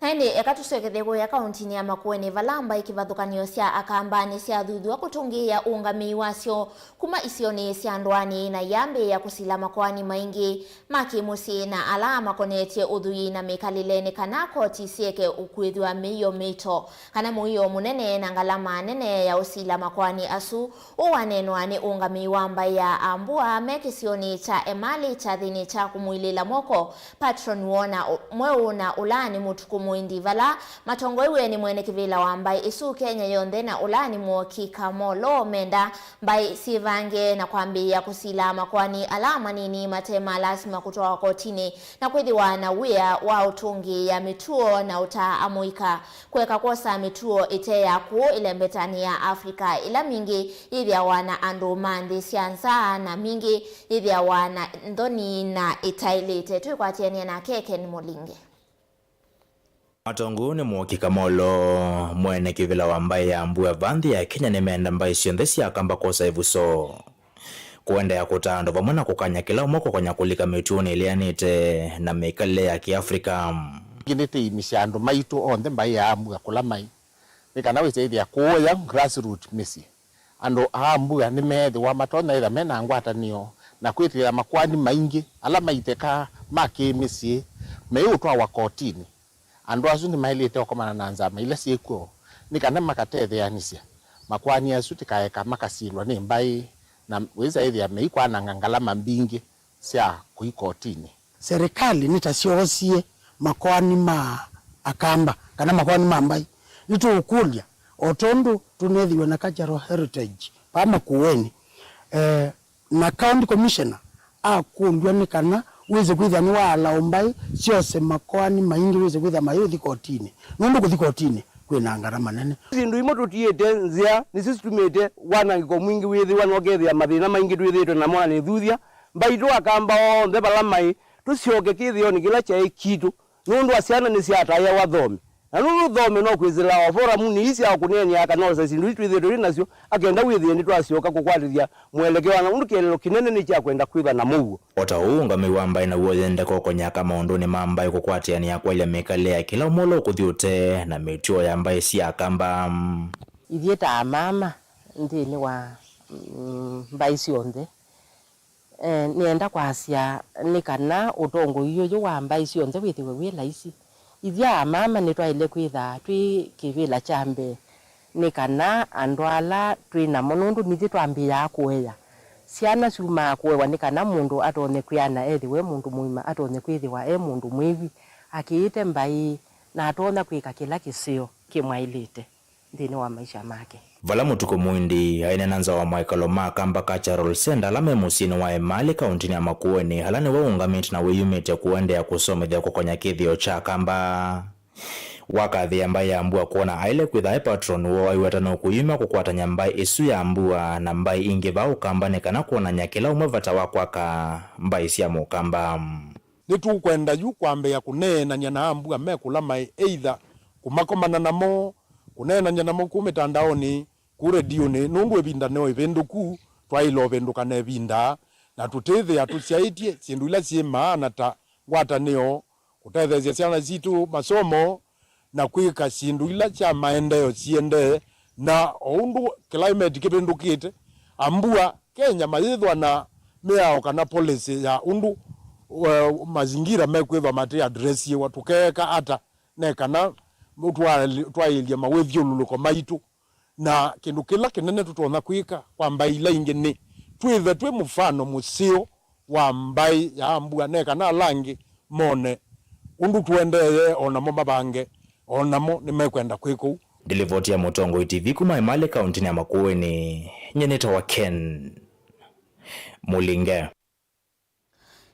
Na ĩndĩ eka tũsyokethye kũya kauntinĩ ya Makueni, vala mbaĩ kĩvathũkany'o sya Akamba nĩsyathuthw'a kũtũngĩĩa ũũngamĩi wasyo kuma isionĩ sya ndũanĩ na iyambĩĩa kũsila makoani maingĩ ma kĩ-mũsyĩ na ala makonetye ũthwii na mĩkalĩle nĩ kana koti syeke ũkwĩthw'a mĩio mĩito kana mũio mũnene na ngalama nene ya ũsila makoani asu. Ũũ waneenwa nĩ ũũngamĩi wa mbaĩ ya Ambua me kĩsionĩ kya Emali kyathĩnĩ kya kũmũilĩĩla moko Patron Wona mweũ na ũla nĩ mũtuku Mũindi, vala matongoew'e nĩ mwene kĩvĩla wa mbaĩ ĩsu Kenya yonthe na ũla nĩ Mwoki Kamolo, menda mbaĩ syĩvange na kwambĩĩa kũsila makoani ala manini mate ma lasima kũtwawa kotinĩ, na kwĩthĩwa na wĩa wa ũtũngĩĩa mĩtuo na ũtaa amũika kũeka kwosa mĩtuo ĩte ya kũũ ĩlembetanĩ ya Africa, ĩla mingĩ yĩthĩawa na andũ ma nthĩ sya nza na mingĩ yĩthĩawa na nthoni na ĩtaĩlĩte. Twĩkwatĩanĩa nake Ken Mũlinge. Matongoew'e nĩ Mwoki Kamolo, mwene kĩvĩla wa mbaĩ ya Mbua va nthĩ ya Kenya, nĩmeenda mbaĩ syonthe sya Akamba kwosa ĩvuso, kũendeea kũtaa andũ vamwe na kũkany'a kĩla ũmwe kũkonya kũlika mĩtuonĩ ĩleanĩte na mĩkalĩle ya Kĩafrika. Ĩngĩ nĩtĩimisya andũ maitũ onthe mbaĩ ya Mbua kũla maĩ, nĩ kana wĩse ĩthĩa kũũya grassroot mĩsyĩ. Andũ a Mbua nĩmeethĩwa matonya ĩtha me na ngwatanĩo na kwĩtĩkĩla makoani maingĩ ala maiteka ma kĩ-mĩsyĩ meũtwawa kotinĩ. Andũ asu nĩmaĩlĩte ũkomana na nzama ila syĩ kw'o nĩ kana makatetheanĩsya makoani asu tikaeka makasilwa nĩ mbaĩ na wĩsa ĩthĩa meikwananga ngalama mbingĩ sya kũi kotinĩ. Serikali nĩtasyoosie makoani ma Akamba kana makoani ma mbaĩ. Nĩtũũkũlya, o tondũ tũneethĩiwe na cultural heritage vaa Makueni, eh, na county commissioner akũlw'a nĩ kana wĩse kwĩthĩa nĩwaalaũ mbaĩ syose makoani maingĩ wĩse kwĩthĩa mayũthi kotinĩ, nũndũ kũthi kotinĩ kwĩ na ngarama nene. Syĩndũ imwe tũtiĩte nzĩa nĩsyo situmĩte wanangĩko mwingĩ wĩthĩwa, na ũkethĩa mathĩna maingĩ twĩthĩĩtwe namo na nĩthuthya mbaitũ Akamba onthe vala maĩ, tũsyoke kĩthĩonĩ kĩla kyaĩ kitũ, nũndũ wa syana nĩsyataĩawa thome. Na nũndũ thome no kwĩsĩla o foramunĩ ii sya kũneenea kana osa syĩndũ ii twĩthĩĩtwe twĩ nasyo, akenda wĩthĩe nĩtwasyoka kũkwatĩthya mũelekeo na ũndũ kĩeleelo kĩnene nĩ kya kwenda kwĩtha na mũuo. O ta ũu, ũũngamĩi wa mbaĩ naw'o ũyendeka ũkonyaka maũndũnĩ ma mbaĩ kũkwatĩanĩa kwaĩlya mĩkalĩle ya kĩla ũmwe ũla ũkũthi ũtee na mĩtuo ya mbaĩ sya Akamba. Ithyĩ ta amama nthĩnĩ wa, mm, mbaĩ syonthe, eh, nĩenda kwasya nĩ kana ũtongoi ũyũ wa mbaĩ syonthe wĩthĩwe wĩ laisi. Ithyĩ amama nĩtwaĩle kwĩthaa twĩ kĩvĩla kya mbee nĩ kana andũ ala twĩ namo, nũndũ nithyĩ twambĩĩaa kũea. Syana syumaa kũewa nĩ kana mũndũ atonye kwĩana ethĩwe e mũndũ mũima, atonye kwĩthĩwa e mũndũ mwĩwi, akĩĩte mbaĩ, na atonya kwĩka kĩla kĩseo kĩmwaĩlĩte nthĩnĩ wa maisha make. Vala Mũtukũ Mũindi aineena nza wa maĩkalo ma Akamba Cultural Centre ala me mũsyĩnĩ wa Emali, kaũntĩnĩ ya Makueni, ala nĩwe ũũngamĩte na wĩyumĩtye kũendeea kũsomethya kũkonya kĩthĩo kya Akamba, wakathĩĩa mbaĩ ya Mbua kwona aĩle kwĩtha e patron woo aiweta nũkwĩyumya kũkwatany'a mbaĩ ĩsu ya Mbua na mbaĩ ingĩ vaa Ũkamba nĩ kana kwonany'a kĩla ũmwe vata wa kwaka mbaĩ sya Mũkamba. Nĩtũkwenda yu kwambĩĩa kũneenany'a na Ambua me kũla maĩ, either kũmakomana namo, kũneenany'a namo kũu mĩtandaonĩ, kũu redionĩ, nũndũ ĩvinda no ĩvĩndũku, twaĩle ũvĩndũka na ĩvinda, na tũtĩthĩa tũsyaĩtye syĩndũ ila syĩ maana ta ngwatanĩo, kũtetheesya syana sitũ masomo, na kwĩka syĩndũ ila sya maendeeo siendee. Na o ũndũ climate kĩvĩndũkĩte, Ambua Kenya mayĩthwa na mĩao kana policy ya ũndũ, eh, mazingira mekwĩthwa matĩ addressiwa, tũkeeka ata ne kana twaĩlye mawĩthyũlũlũko maitũ. Na kĩndũ kĩla kĩnene tũtonya kwĩka kwa mbaĩ ila ingĩ nĩ twĩthe twĩ mũfano mũseo wa mbaĩ ya Ambua, ne kana ala angĩ mone ũndũ tũendee, o namo mavange, o namo nĩmekwenda kwĩka ũu. Ndilivoti ya Mũtongoi T V kuma Emali, kaũntĩnĩ ya Makueni, nyie nĩtawa Ken Mũlinge.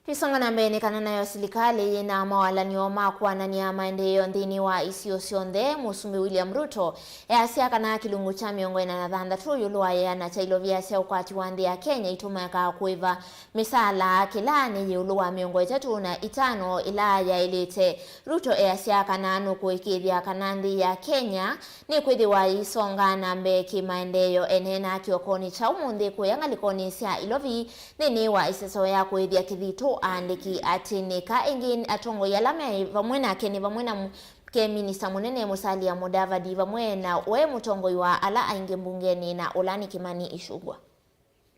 Tũisonga na mbee nĩ kana nayo silikalĩ yĩ na mawalany'o ma kũanany'a maendeeo nthĩnĩ wa isio syonthe. Mũsumbĩ William Ruto easya kana kĩlungu kya mĩongo ĩna na thanthatũ ĩũlũ wa ĩana kya ilovia sya ũkwati wa nthĩ ya Kenya itũmĩkaa kũĩva mĩsaala kĩla nĩ ĩũlũ wa mĩongo ĩtatũ na itano ĩla yaĩlĩte. Ruto easya kana nũkũĩkĩĩthya kana nthĩ ya Kenya nĩkwĩthĩwa yĩisonga na mbee kĩmaendeeo. Eneenaa kĩokonĩ kya ũmũnthĩ kũya ngalĩkonĩ sya Ilovi nthĩnĩ wa ĩseso ya kũĩthya kĩthitũ aandĩki atĩ nĩka ĩngĩ atongoi ala me vamwe nake nĩ vamwe na mu-, ke minista mũnene Musalia Mudavadi vamwe na we mũtongoi wa ala aingĩ mbungenĩ na ũla nĩ Kimani Ichung'wah.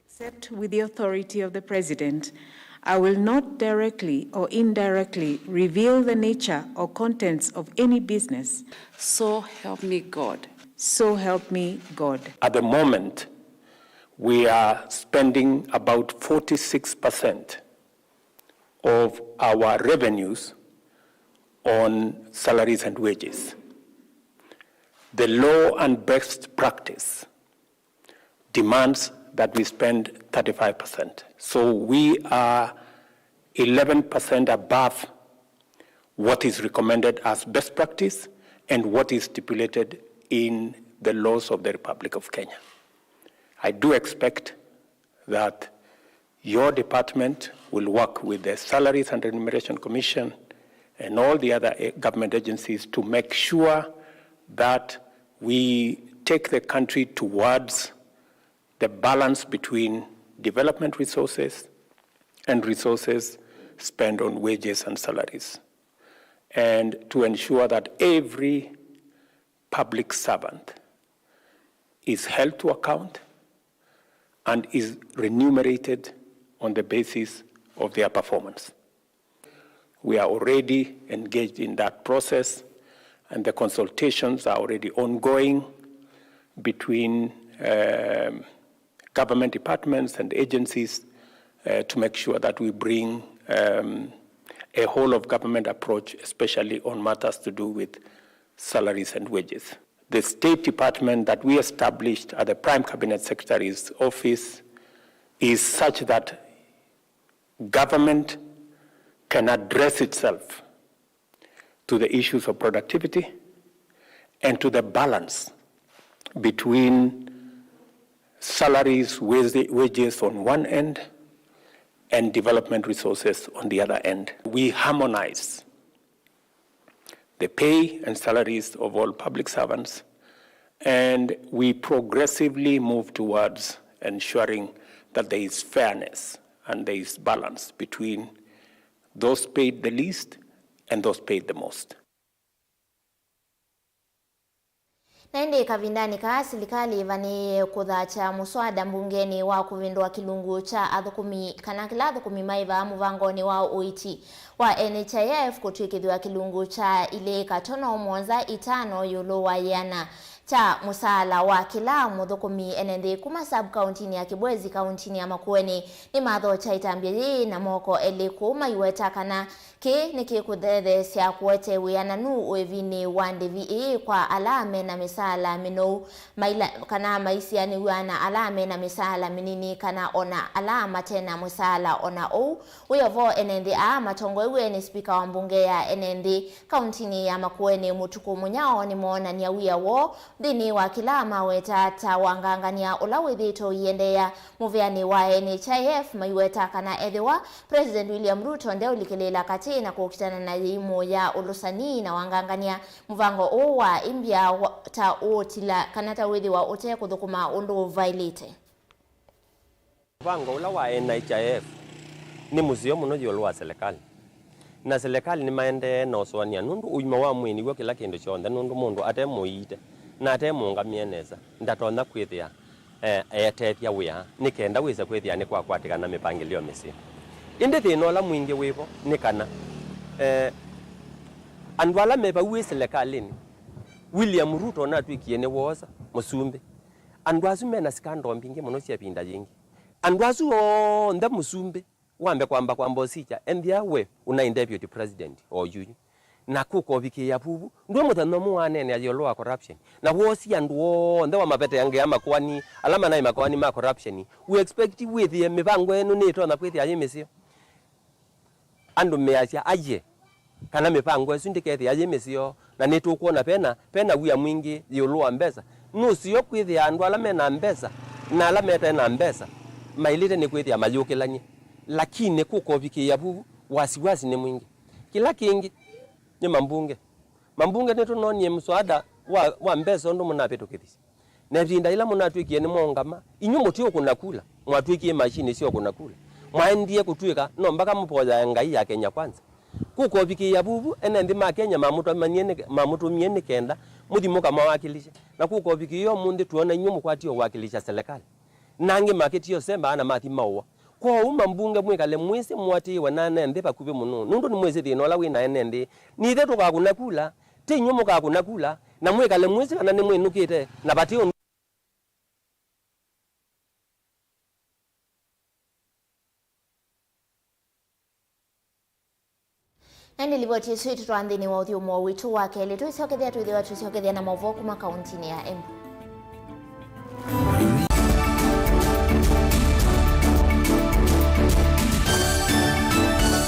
Except with the authority of the President, I will not directly or indirectly reveal the nature or contents of any business. So help me God. So help me God. At the moment, we are spending about forty-six percent of our revenues on salaries and wages. The law and best practice demands that we spend thirty-five percent. So we are eleven percent above what is recommended as best practice and what is stipulated in the laws of the Republic of Kenya. I do expect that your department will work with the Salaries and Remuneration Commission and all the other, eh, government agencies to make sure that we take the country towards the balance between development resources and resources spent on wages and salaries, and to ensure that every public servant is held to account and is remunerated on the basis of their performance. We are already engaged in that process, and the consultations are already ongoing between, um, government departments and agencies, uh, to make sure that we bring, um, a whole of government approach, especially on matters to do with salaries and wages. The State Department that we established at the Prime Cabinet Secretary's office is such that government can address itself to the issues of productivity and to the balance between salaries, wage-, wages on one end, and development resources on the other end. We harmonize the pay and salaries of all public servants, and we progressively move towards ensuring that there is fairness and there is balance between those paid the least and those paid the most. Na ĩndĩ kavindanĩ kaa, silikalĩ ĩvanĩĩe kũthatya mũswada mbungenĩ wa kũvĩndũa kĩlungu kya athũkũmi, kana kĩla athũkũmi maĩvaa mũvangonĩ wa ũiiti wa N H I F kũtw'ĩkĩthw'a kĩlungu kya ilĩ katono mũonza itano ĩũlũ wa yĩana kya mũsaala wa kĩla mũthũkũmi ene nthĩ kuma sub-kauntinĩ ya Kibwezi kauntinĩ ya Makueni nĩmathokya ĩtambya yĩĩ na moko elĩ kũu maiweta kana kĩĩ nĩkĩkũthetheesya kũete wĩananu ũĩvinĩ wa ndĩvi ĩĩ kwa ala me na mĩsaala mĩnou maila, kana maisianĩw'a na ala me na mĩsaala mĩnini kana o na ala mate na mũsaala o na ũu. Wĩ o vo, ene nthĩ aa matongoew'e nĩ spika wa mbunge ya ene nthĩ kauntinĩ ya Makueni, Mũtukũ Mũnyao, nĩmoonany'a wia woo nthĩnĩ wa kĩla maweta ta wangangany'a ũla wĩthĩĩtwe ũiendeea mũvĩanĩ wa N H I F, maiweta kana ethĩwa President William Ruto ndeũlikĩlĩĩla katĩ na kũkitana na yĩimũ ya ũlũsani na wangangany'a, mũvango ũũ wa ĩmbya wa, ta ũũtila kana ta wĩthĩwa ũte kũthũkũma ũndũ ũvaĩlĩte. Mũvango ũla wa N H I F nĩ mũseo mũno ĩũlũ wa silikalĩ. Na silikalĩ nĩmaendee na ũsũanĩa, nũndũ ũima wa mwĩĩ nĩw'o kĩla kĩndũ kyonthe, nũndũ mũndũ ate mũiite na ate mũũngamĩe nesa, ndatonya kwĩthĩa, eh, eetethya wĩa nĩ kenda wĩse kwĩthĩa nĩkwakwatĩkana mĩpangĩlĩo mĩseo. Ĩndĩ thĩna ũla mwingĩ wĩvo nĩ kana, eh, andũ ala me vau ĩ silikalĩnĩ, William Ruto onatw'ĩkie nĩwoosa mũsumbĩ. Andũ asu me na scandal mbingĩ mũno sya ĩvinda yĩngĩ. Andũ asu onthe mũsumbĩ wambe kwamba kwamba ũsikya, ethĩa we ũnaĩ deputy president o yuyu. Na kũka ũvikĩĩa vuvu, ndwĩ mũthenya ũmwe waneenea ĩũlũ wa corruption. Na woosie andũ onthe wamaveteangĩa makoani, ala manaĩ makoani ma corruption. We expect wĩthĩe mĩvango ĩno nĩĩtonya kwĩthĩa yĩ mĩseo? Andũ measya, aye, kana mĩvango ĩsu ndĩkethĩa yĩ mĩseo, na nĩtũkwona vena, vena wia mwingĩ ĩũlũ wa mbesa. Nũseo kwĩthĩa andũ ala me na mbesa na ala mete na mbesa maĩlĩte nĩ kwĩthĩa mayũkĩlany'e, lakini kũka ũvikĩĩa vuvu, wasiwasi nĩ mwingĩ. Kĩla kĩngĩ nĩ mambunge. Mambunge nĩtũnonie mswada wa, wa mbesa ũndũ mũnavĩtũkĩthisye. Na ĩvinda yĩla mũnatw'ĩkie nĩmwaũngama, inyw'ĩ mũtĩ ũkũna kula, mwatw'ĩkie mashini sya ũkũna kula. Mwaendie kũtw'ĩka no mbaka mũvoyae ngai ya Kenya Kwanza. Kũka ũvikĩĩa vuvu, ene nthĩ ma Kenya mamũtũmanie nĩ, mamũtũmie nĩ kenda mũthi mũkamawakilishe. Na kũka ũvikĩĩa ũmũnthĩ twĩona inyw'ĩ mũkwatie ũwakilisha silikalĩ. Na angĩ makĩtie ũsemba na mathi maũwa. Kwoou mambunge mwĩkale mwĩsĩ mũatĩĩwe na ene nthĩ vakuvĩ mũno, nũndũ nĩmwĩsĩ thĩna ũla wĩ na ene nthĩ. Nithe tũkakũna kula, ti inyw'ĩ mũkakũna kula, na mwĩkale mwĩsĩ kana nĩmwĩnũkĩte, na vati ũndũ. Na ĩndĩ livoti ĩsu ĩtũtwaa nthĩnĩ wa ũthyũmũo witũ wa kelĩ. Twĩsyokethya twĩthĩwa tũsyokethya na maũvoo kuma kauntinĩ ya Embu.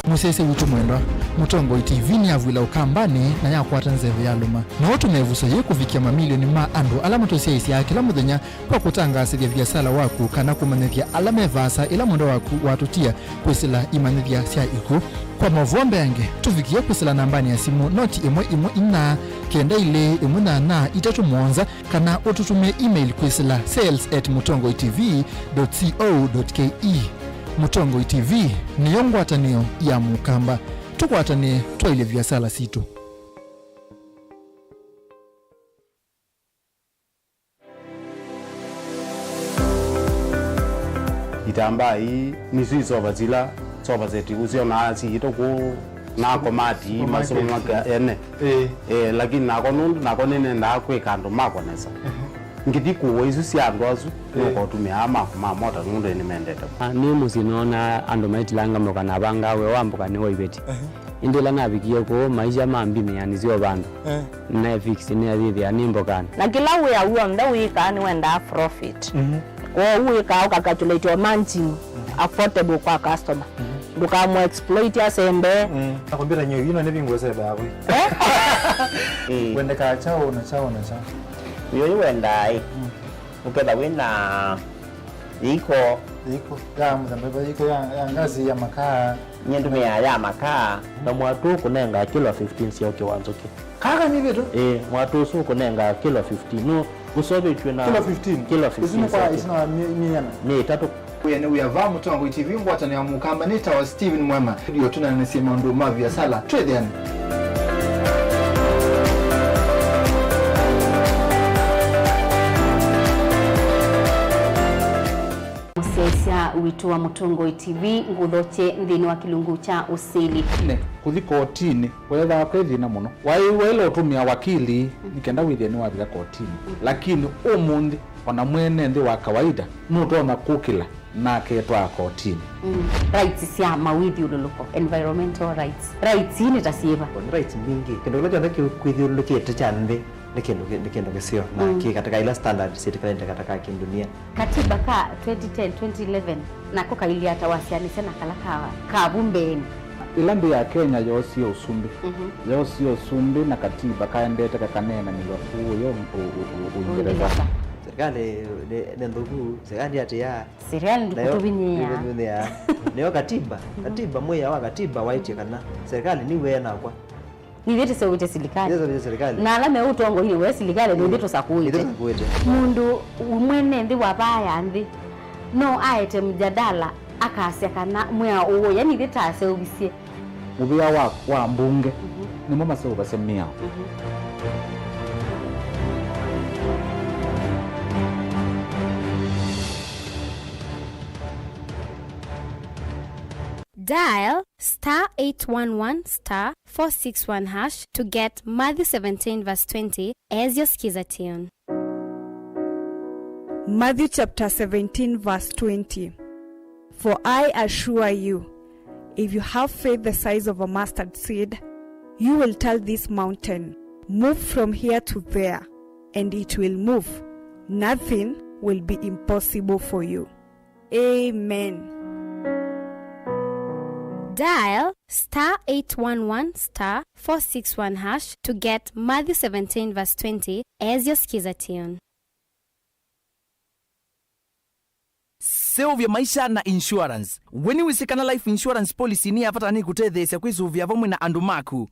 Mũsyaĩĩsya witũ mwendwa, Mũtongoi T V nĩyavw'ĩla Ũkambanĩ na yakwata nzeve ya lũma. No ũtũme ĩvuso yĩĩ kũvikĩa mamilioni ma andũ ala matũsyaĩĩsyaa kĩla mũthenya kwa kũtangaasĩthya viasala waku kana kũmanyĩthya ala me vaasa ĩla mwendwa waku watũtia kwĩsĩla imanyĩthya sya ikw'ũ. Kwa maũvoo mbeange, tũvikĩe kwĩsĩla nambanĩ ya simũ noti ĩmwe ĩmwe inya, kenda ilĩ ĩmwe nyanya itatũ mũonza, kana ũtũtũmĩe email kwĩsĩla sales at mũtongoi T V dot co dot K E. Mũtongoi T V nĩyo ngwatanĩo ya Mũkamba. Tũkwatanĩe twaĩlye viasala sitũ. Itambaa ii nĩsyo isova sila sofa set ũsyonaa siĩtwe kũu na komati ii masomo maka ene. Ĩĩ. Eh, lakini nakwa nũndũ nakwa nĩnendaa kwĩka andũ makwa nesa. Ehe. Ngĩthi kũũa isu sya andũ asu, ĩĩ, nũkotũmĩa aa maku ma mota nũndũ nĩmendete. Ah, nĩ mũsyĩ noona andũ maitilanga mboka na vangaa wĩa wa mboka nĩ wa iveti. Ehe. Ĩndĩ ĩla navikie kũu, maisha mambimĩa nĩsyo vandũ. Eh. Naefix nĩayĩthĩa nĩ mbokanĩ. Na kĩla wĩa w'onthe wĩkaa nĩwendaa profit. Mhm. Kwoou wĩkaa ũkacalculate o margin, mhm, affordable kwa customer. Mhm. Ndũkamũ exploit asembe. Mm. Na kompyuta nyo ino nĩ vingu sebe hapo. Eh? Mm. Wendekaa chao na chao na chao. Nĩ ũyũ wendaa ĩ. Mm. Ũketha wĩna iko. Iko ya mũthemba ĩva? Iko ya, ya ngazi, ya makaa? Nyie ndũmĩaa ya makaa. Na mwatũ ũkũnengaa kilo fifteen sya ũkĩ wa nzũkĩ. Kaka nĩ vitu? Ĩĩ, mwatũ ũsu ũkũnengaa kilo fifteen. Nũ ũsovĩtw'e na kilo fifteen? Kilo fifteen. Isu nĩ kwa, sya ũkĩ. Isu na mi-, miana? Nĩ ĩtatũ. Wĩa nĩ wĩa va Mũtongoi T V ngwatanĩo ya Mũkamba nĩ tawa Steven Mwema. Ndio tũnanĩsye maũndũ ma viasala. Twĩthĩane. Mũsyaĩĩsya witũ wa Mũtongoi T V ngũthokye nthĩnĩ wa kĩlungu kya ũsili. Nĩ kũthi kotinĩ kweethĩawa kwĩ thĩna mũno. Waĩ-, waĩle ũtũmĩa wakili nĩ kenda wĩthĩe nĩwavika kotinĩ. Lakini ũmũnthĩ, o na mwene nthĩ wa kawaida nũtonya kũkĩla na aketwaa kotinĩ. Mm. Rights sya mawĩthyũlũlũko, environmental rights. Rights ii nĩ ta syĩva? Nĩ rights mbingĩ. Kĩndũ kĩla kyonthe kĩkwĩthyũlũlũkĩte kya nthĩ nĩ kĩndũ kĩ-, nĩ kĩndũ kĩseo na, mm, kĩ katĩka ila standard syĩtĩkanĩte katĩka ki ndunia. Katiba ka twenty ten, twenty eleven nako kailyĩ ata wasyaanĩsya na kala ka, ka vu mbeenĩ? Ĩla nthĩ ya Kenya yoosie ũsumbĩ, mhm, yoosie ũsumbĩ na katiba kaendete kakaneenanĩw'a kũũ yo ũ-, ũ-, ũ-, Ũingereza. Ũingereza. Serikali nĩ, nĩ nthũku, serikali ndĩatĩĩaa. Serikali nayo ndĩkũtũvinyĩĩa. Ndĩkũtũvinyĩĩa. Nĩyo katiba, katiba, mwĩao wa katiba waĩtye kana serikali nĩw'e nakwa. Nithyĩ tũseũvĩtye silikalĩ. Nithyĩ tũseũvĩtye silikalĩ. Na ala me ũtongoinĩ we silikalĩ, nithyĩ tũsakũĩte. Nithyĩ tũsakũĩte. Mũndũ mwene nthĩ wa vaa ya nthĩ no aete mjadala akasya kana mwĩao ũũ, yani ithyĩ taseũvisye. Mũvĩa wa, wa mbunge, mhm, nĩmo maseũvasya mĩao. Mhm. Dial star eight one one star four six one hash to get Matthew seventeen verse twenty as your Skiza tune. Matthew chapter seventeen verse twenty. For I assure you, if you have faith the size of a mustard seed, you will tell this mountain, "Move from here to there," and it will move. Nothing will be impossible for you. Amen. Dial star eight one one star four six one hash to get Matthew seventeen verse twenty as your Skiza tune. Seũvya maisha na insurance. We nĩwĩsĩ kana life insurance policy nĩ ya vata na nĩkũtetheesya kwĩsũvĩa vamwe na andũ maku?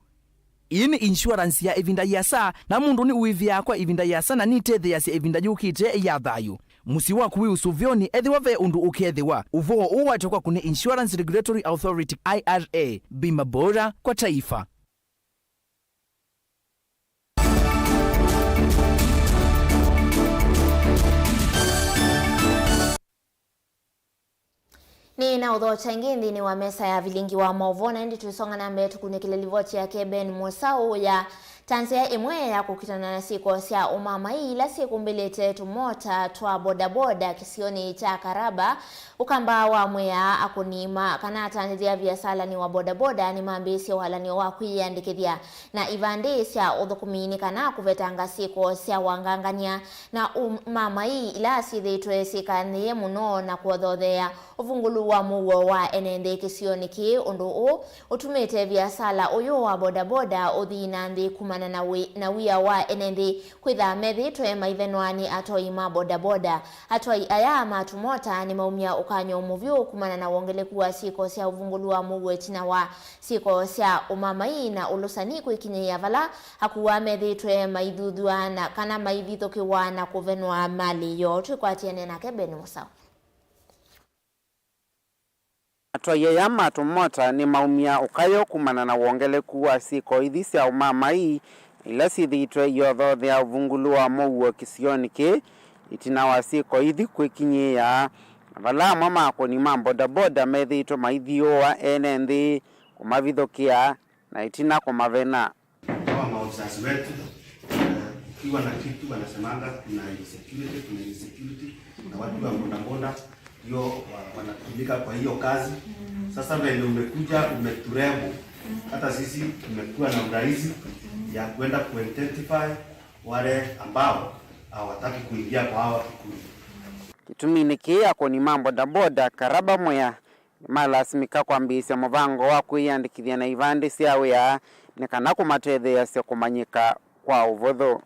Ĩĩ nĩ insurance ya ĩvinda yĩasa, na mũndũ nĩ ũĩvĩaa kwa ĩvinda yĩasa na nĩtetheeasya ĩvinda yũkĩte ya thayũ. Mũsyĩ waku wĩ ũsũvĩonĩ ethĩwa ve ũndũ ũkethĩwa. Ũvoo ũũ waetwe kwaku nĩ Insurance Regulatory Authority, I R A. Bima bora kwa taifa. Nĩ na ũthokya ĩngĩ nthĩnĩ wa mesa ya vilingi wa maũvoo, na ĩndĩ twĩsonga na mbee tũkunĩkĩle livoti yake Ben Mũsaũ ya ta nzĩa ĩmwe ya kũkitana na syĩko sya ũmamai ila syĩkũmbĩlĩte tũmota twa bodaboda kĩsionĩ kya Karaba. Ũkamba wa mwĩaa akũni ma kana atandĩthya viasalanĩ wa bodaboda nĩmambĩĩsye ũalanĩo wa kwĩyĩandĩkĩthya na ivandĩ sya ũthũkũmi nĩ kana kũvetanga syĩko sya wangangany'a na ũmamai ila syĩthĩĩtwe syĩkanĩe mũno na kũothotheea ũvungũlu wa mũuo wa ene nthĩ kĩsionĩ kĩĩ. Ũndũ ũũ ũtumĩte viasala ũyũ wa bodaboda ũthi na nthĩ kumana na wĩ-, na wia wa ene nthĩ kwĩtha methĩĩtwe maithenwa nĩ atwai ma bodaboda. Atwai aya ma tũmota nĩmaumya ũkany'o mũvyũ kumana na wongeleku wa syĩko sya ũvungũlu wa mũuo ĩtina wa syĩko sya ũmamai na ũlũsani kwĩkinyĩĩa vala akua methĩĩtwe maithuthw'a na kana maivithũkĩwa na kũvenwa malĩ yoo. Twĩkwatĩane nake Ben Mũsaũ. Atwai aya ma tũmota nĩmaumya ũkayo kumana na wongeleku wa syĩko ithi sya ũmamai ila syĩthĩĩtwe iothothea ũvungũlu wa mũuo kĩsionĩ kĩĩ, ĩtina wa syĩko ithi kwĩkinyĩĩa, na vala amwe ma akũni ma bodaboda methĩĩtwe maithyũũa ene nthĩ kũmavithũkĩa na ĩtina kũmavena. Hawa maofisasi wetu, eh, ukiwa na kitu wanasemanga kuna insecurity, kuna insecurity, na watu wa bodaboda ndio wa-, wanatumika kwa hiyo kazi. Sasa venye umekuja umeturebo, hata sisi tumekuwa na urahisi ya kuenda kuidentify wale ambao hawataki kuingia kwa hawa kikundi. Kĩtuminĩ kĩĩ, akũni ma bodaboda Karaba Mwea nĩmalasimĩka kwambĩĩsya mũvango wa kwĩyĩandĩkĩthya na ivandĩ sya wĩa nĩ kana kũmatetheeasya kũmanyĩka kwa ũvũthũ.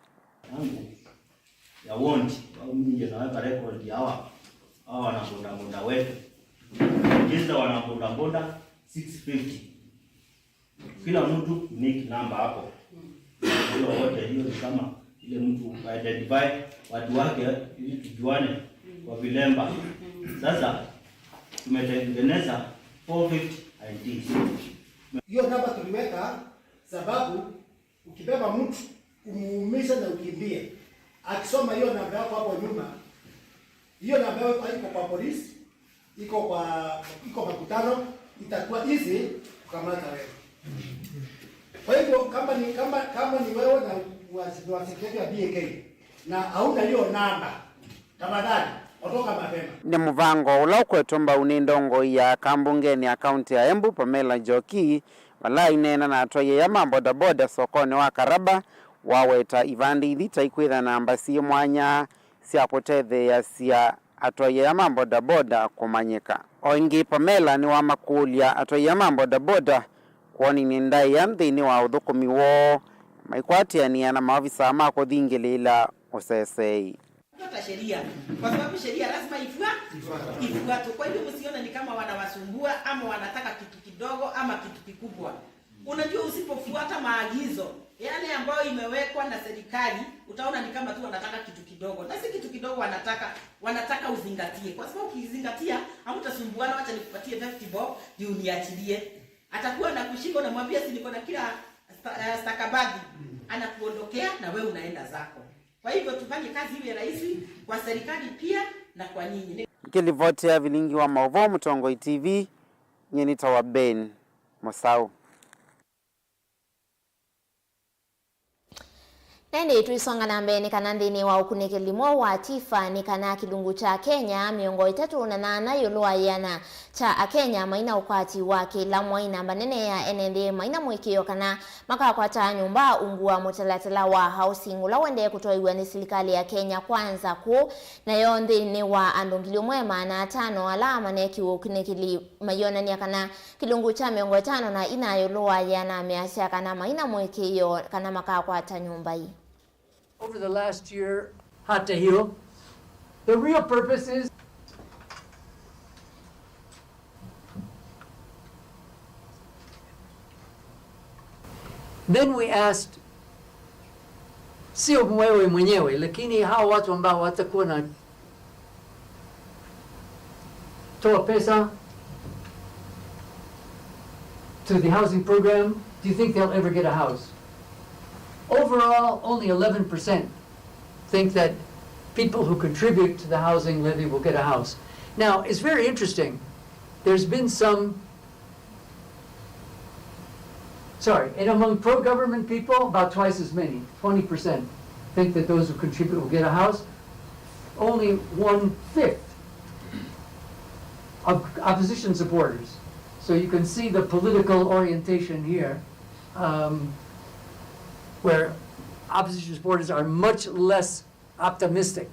Yangu ya ward, waumiye naweka record ya hawa, hawa wanabodaboda wetu. Register wanabodaboda six fifty. Kila mtu unique number hapo. Hiyo wote, hiyo ni kama ile mtu identify watu wake ili tujuane kwa vilemba. Sasa tumetengeneza four fifty I Ds. Hiyo namba tuliweka sababu ukibeba mtu, umuumize na ukimbie, akisoma hiyo namba yako hapo nyuma, hiyo namba yako haiko kwa polisi, iko kwa, iko makutano, itakuwa easy kukamata wewe. Kwa hivyo kama ni, kama, kama ni wewe na wasi-, ni wa security ya B A K na hauna hiyo namba, tafadhali ondoka mapema. Nĩ mũvango ũla ũkwetwe mbau nĩ ndongoi ya kambungenĩ ya kaunti ya Embu, Pamela Njoki, vala aineena na atwai aya ma bodaboda sokonĩ wa Karaba, waweta ivandĩ ithi ta ikwĩtha namba syĩ mwanya sya kũtetheeasya atwai aya ma bodaboda kũmanyĩka. O ĩngĩ, Pamela nĩwamakũlya atwai aya ma bodaboda kwonany'a ndaĩa nthĩnĩ wa ũthũkũmi woo, maikwatĩanĩa na maovisaa ma kũthingĩlĩĩla ũseseei. Fuata sheria, kwa sababu sheria lazima ifua-, ifuatwe. Kwa hivyo msione ni kama wanawasumbua ama wanataka kitu kidogo ama kitu kikubwa. Unajua, usipofuata maagizo yale ambayo imewekwa na serikali, utaona ni kama tu wanataka kitu kidogo, na si kitu kidogo wanataka, wanataka uzingatie, kwa sababu ukizingatia hamtasumbuana, wacha nikupatie fifty bob ndio uniachilie. Atakuwa na kushika, unamwambia, "Si niko na kila sta-, eh, stakabadhi." Anakuondokea na wewe unaenda zako. Kwa hivyo tufanye kazi iwe rahisi kwa serikali pia na kwa nyinyi. Nikilivoti ya vilingi wa maũvoo Mũtongoi T V, nyie nĩtawa Ben Mũsaũ. Na ĩndĩ tũisonga na mbee nĩ kana nthĩnĩ wa ũkunĩkĩli mweũ wa TIFA nĩ kana kĩlungu kya Kenya mĩongo ĩtatũ na nana ĩũlũ wa ĩana kya Akenya maina ũkwati wa kĩla mwai, namba nene ya ene nthĩ maina mũĩkĩĩo kana makakwata nyũmba ungu wa mũtalatala wa housing ũla ũendee kũtwaĩw'a nĩ silikalĩ ya Kenya Kwanza kũũ. Nayo nthĩnĩ wa andũ ngili ĩmwe maana atano ala maneekiwe ũkunĩkĩli mayonany'a kana kĩlungu kya mĩongo ĩtano na ina ĩũlũ wa ĩana measya kana maina mũĩkĩĩo kana makakwata nyũmba ii. Over the last year, hata hiyo, the real purpose is Then we asked, sio wewe mwenyewe, lakini hao watu ambao watakuwa na toa pesa to the housing program, do you think they'll ever get a house? Overall, only eleven percent think that people who contribute to the housing levy will get a house. Now, it's very interesting. There's been some, sorry, and among pro-government people, about twice as many, twenty percent, think that those who contribute will get a house. Only one-fifth of opposition supporters. So you can see the political orientation here, um, where opposition supporters are much less optimistic,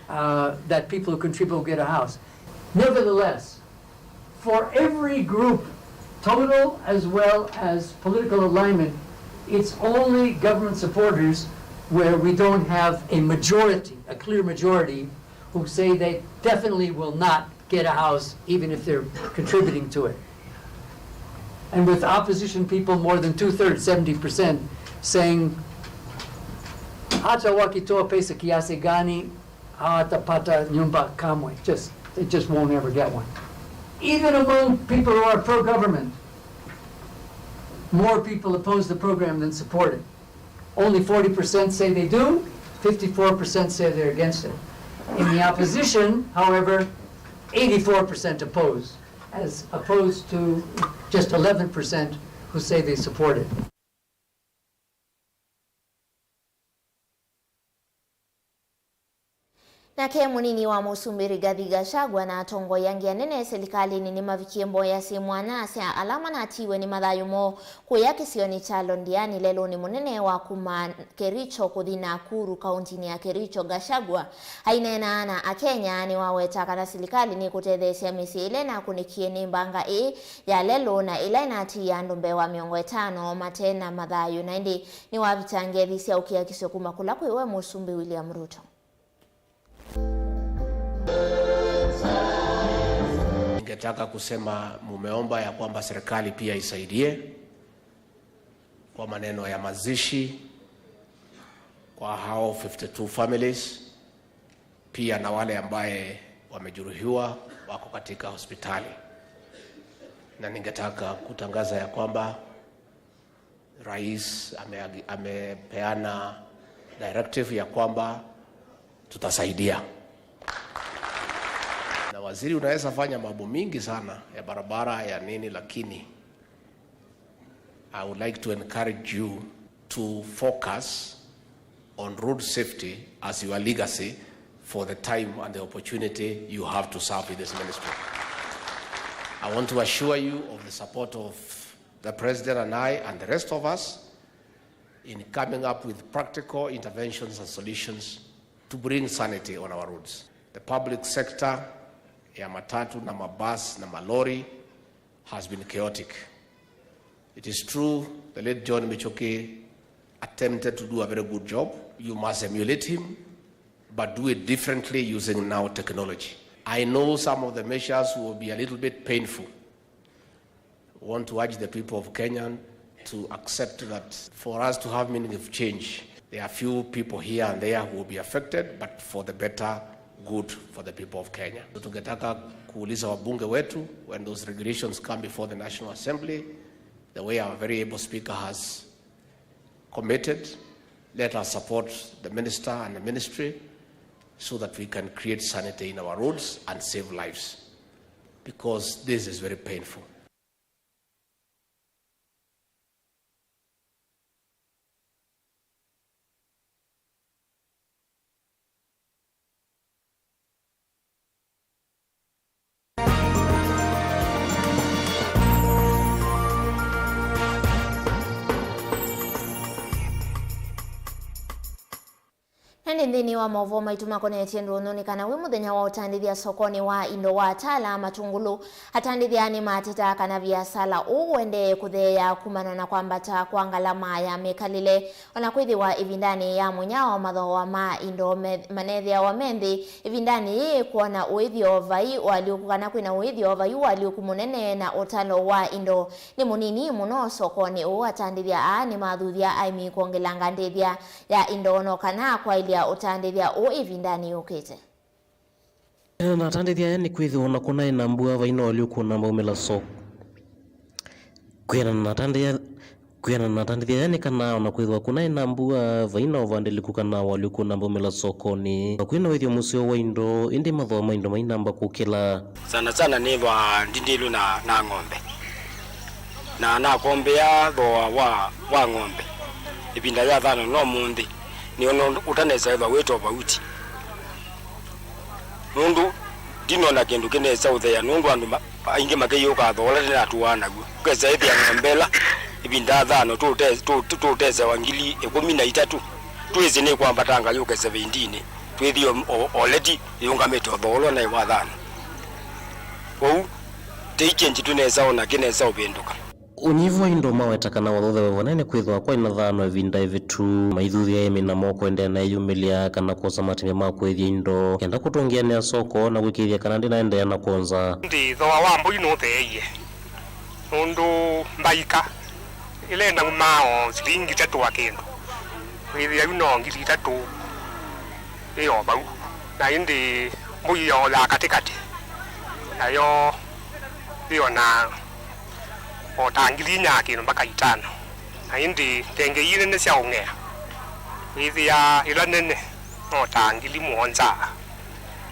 uh, that people who contribute will get a house. Nevertheless, for every group, total as well as political alignment, it's only government supporters where we don't have a majority, a clear majority, who say they definitely will not get a house even if they're contributing to it. And with opposition people, more than two-thirds, seventy percent, saying, "Hata wakitoa pesa kiasi gani, hawatapata nyumba kamwe." Just, they just won't ever get one. Even among people who are pro-government, more people oppose the program than support it. Only forty percent say they do, fifty-four percent say they're against it. In the opposition, however, eighty-four percent oppose, as opposed to just eleven percent who say they support it. Nake mũnini wa mũsumbĩ Rigathi Gachagua na atongoi angĩ anene silikalĩnĩ nĩmavikie mboya syĩ mwanya sya ala manatiwe nĩ mathayũ moo kũya kĩsionĩ kya Londiani lelũnĩ mũnene wa kuma Kericho kũthi Nakuru, kauntinĩ ya Kericho. Gachagua aineena na Akenya nĩwaweta kana silikalĩ nĩkũtetheesya mĩsyĩ ĩla ĩnakũnĩkie nĩ mbanga ĩĩ ya lelũ na ĩla ĩnatiie andũ mbee wa mĩongo ĩtano mate na mathayũ, na ĩndĩ nĩwavitangie ĩthi sya ũkiakisyo kuma kũla kwĩ we Mũsumbĩ William Ruto. Ningetaka kusema mumeomba ya kwamba serikali pia isaidie kwa maneno ya mazishi kwa hao fifty-two families, pia na wale ambaye wamejeruhiwa wako katika hospitali. Na ningetaka kutangaza ya kwamba Rais ame-, amepeana directive ya kwamba tutasaidia. Na waziri, unaweza fanya mambo mingi sana ya barabara ya nini, lakini I would like to encourage you to focus on road safety as your legacy for the time and the opportunity you have to serve in this ministry. I want to assure you of the support of the President and I and the rest of us in coming up with practical interventions and solutions to bring sanity on our roads. The public sector ya matatu na mabasi na malori has been chaotic. It is true, the late John Michoki attempted to do a very good job. You must emulate him, but do it differently using now technology. I know some of the measures will be a little bit painful. I want to urge the people of Kenya to accept that for us to have meaningful change, there are few people here and there who will be affected, but for the better good for the people of Kenya. So tungetaka kuuliza wabunge wetu, when those regulations come before the National Assembly, the way our very able speaker has committed, let us support the minister and the ministry so that we can create sanity in our roads and save lives, because this is very painful. Na nĩ nthĩnĩ wa maũvoo maitũ makonetye ndũnyũ nĩ kana wĩ mũthenya wa ũtandĩthya sokonĩ wa indo wa Tala Matungulu, atandĩthya nĩmateta kana viasala ũũ ũendee kũtheea kumana na kwambata kwa ngalama ya mĩkalĩle. Ona kwĩthĩwa ĩvindanĩ ya mũnyao mathooa ma indo me-, manethĩawa me nthĩ, ĩvindanĩ yĩĩ kwona ũĩthyo vai ũalyũku kana kwĩna ũĩthyo vai ũalyũku mũnene na ũtalo wa indo nĩ mũnini mũno sokonĩ ũũ. Atandĩthya aa nĩmathuthya aĩmi kwongelanga ndĩthya ya indo no kana kwaĩlya ũtandĩthya ũũ ĩvindanĩ yũkĩte. Kwĩanana na atandĩthya aya nĩ kwĩthĩwa ona kũnaĩ na mbua vai na ũalyũku na maumĩla soko. Kwĩanana na atandĩthya, Kwĩanana na atandĩthya aya nĩ kana o na kwĩthĩwa kũnaĩ na mbua, vai na ũvandĩlĩku kana ũalyũku ũnamba umĩla sokonĩ, na kwĩ na wĩthyo mũseo wa indo, ĩndĩ mathooa ma indo mainamba kũkĩla. Sana sana nĩthwaa ndindĩlw'e na, na ng'ombe. Na nakombea thooa wa, wa ng'ombe ĩvinda ya thano no mũnthĩ, nĩ ũndũ ũtanesa ĩthwa wĩ tofauti. Nũndũ ndinona kĩndũ kĩnesa ũthea, nũndũ andũ ma-, aingĩ makĩyũkaa thooa ũla ndĩnatũaa naw'o. Ũkesa ĩthĩa ng'ombe ĩla ĩvinda ya thano tũte-, tũ-, tũ-, tũtesewa ngili ĩkũmi na itatũ, twĩsĩ nĩkwambatanga yũke seventeen, twĩthĩe o, o, oleti yĩũngamĩte o thooa ũla naĩ wa thano. Kwoou, tei kyenji tũnesa ona kĩnesa ũvĩndũka. Ũnyivu wa indo maweta kana ũthuthya wĩ vanene kwĩthĩwa kwaĩ na thano ĩvinda ĩvĩtu, maithuthya ĩmĩ namo kũendeea na ĩyumĩlya kana kwosa matimya ma kũĩthya indo kenda kũtũngĩanĩa soko na kũĩkĩĩthya kana ndĩnaendeea na kwonza. Ĩndĩ thooa wa mbũi nũtheeie, nũndũ mbaika ĩla ĩnauma o silingi itatũ wa kĩndũ, wĩthĩa yu no ngili itatũ ĩ o vau, na ĩndĩ mbũi yoyaa katĩkatĩ, nayo yĩonaa o ta ngili inya kĩndũ mpaka itano, na ĩndĩ tenge ii nene sya ũng'ea, wĩthĩaa ĩla nene no ta ngili mũonza,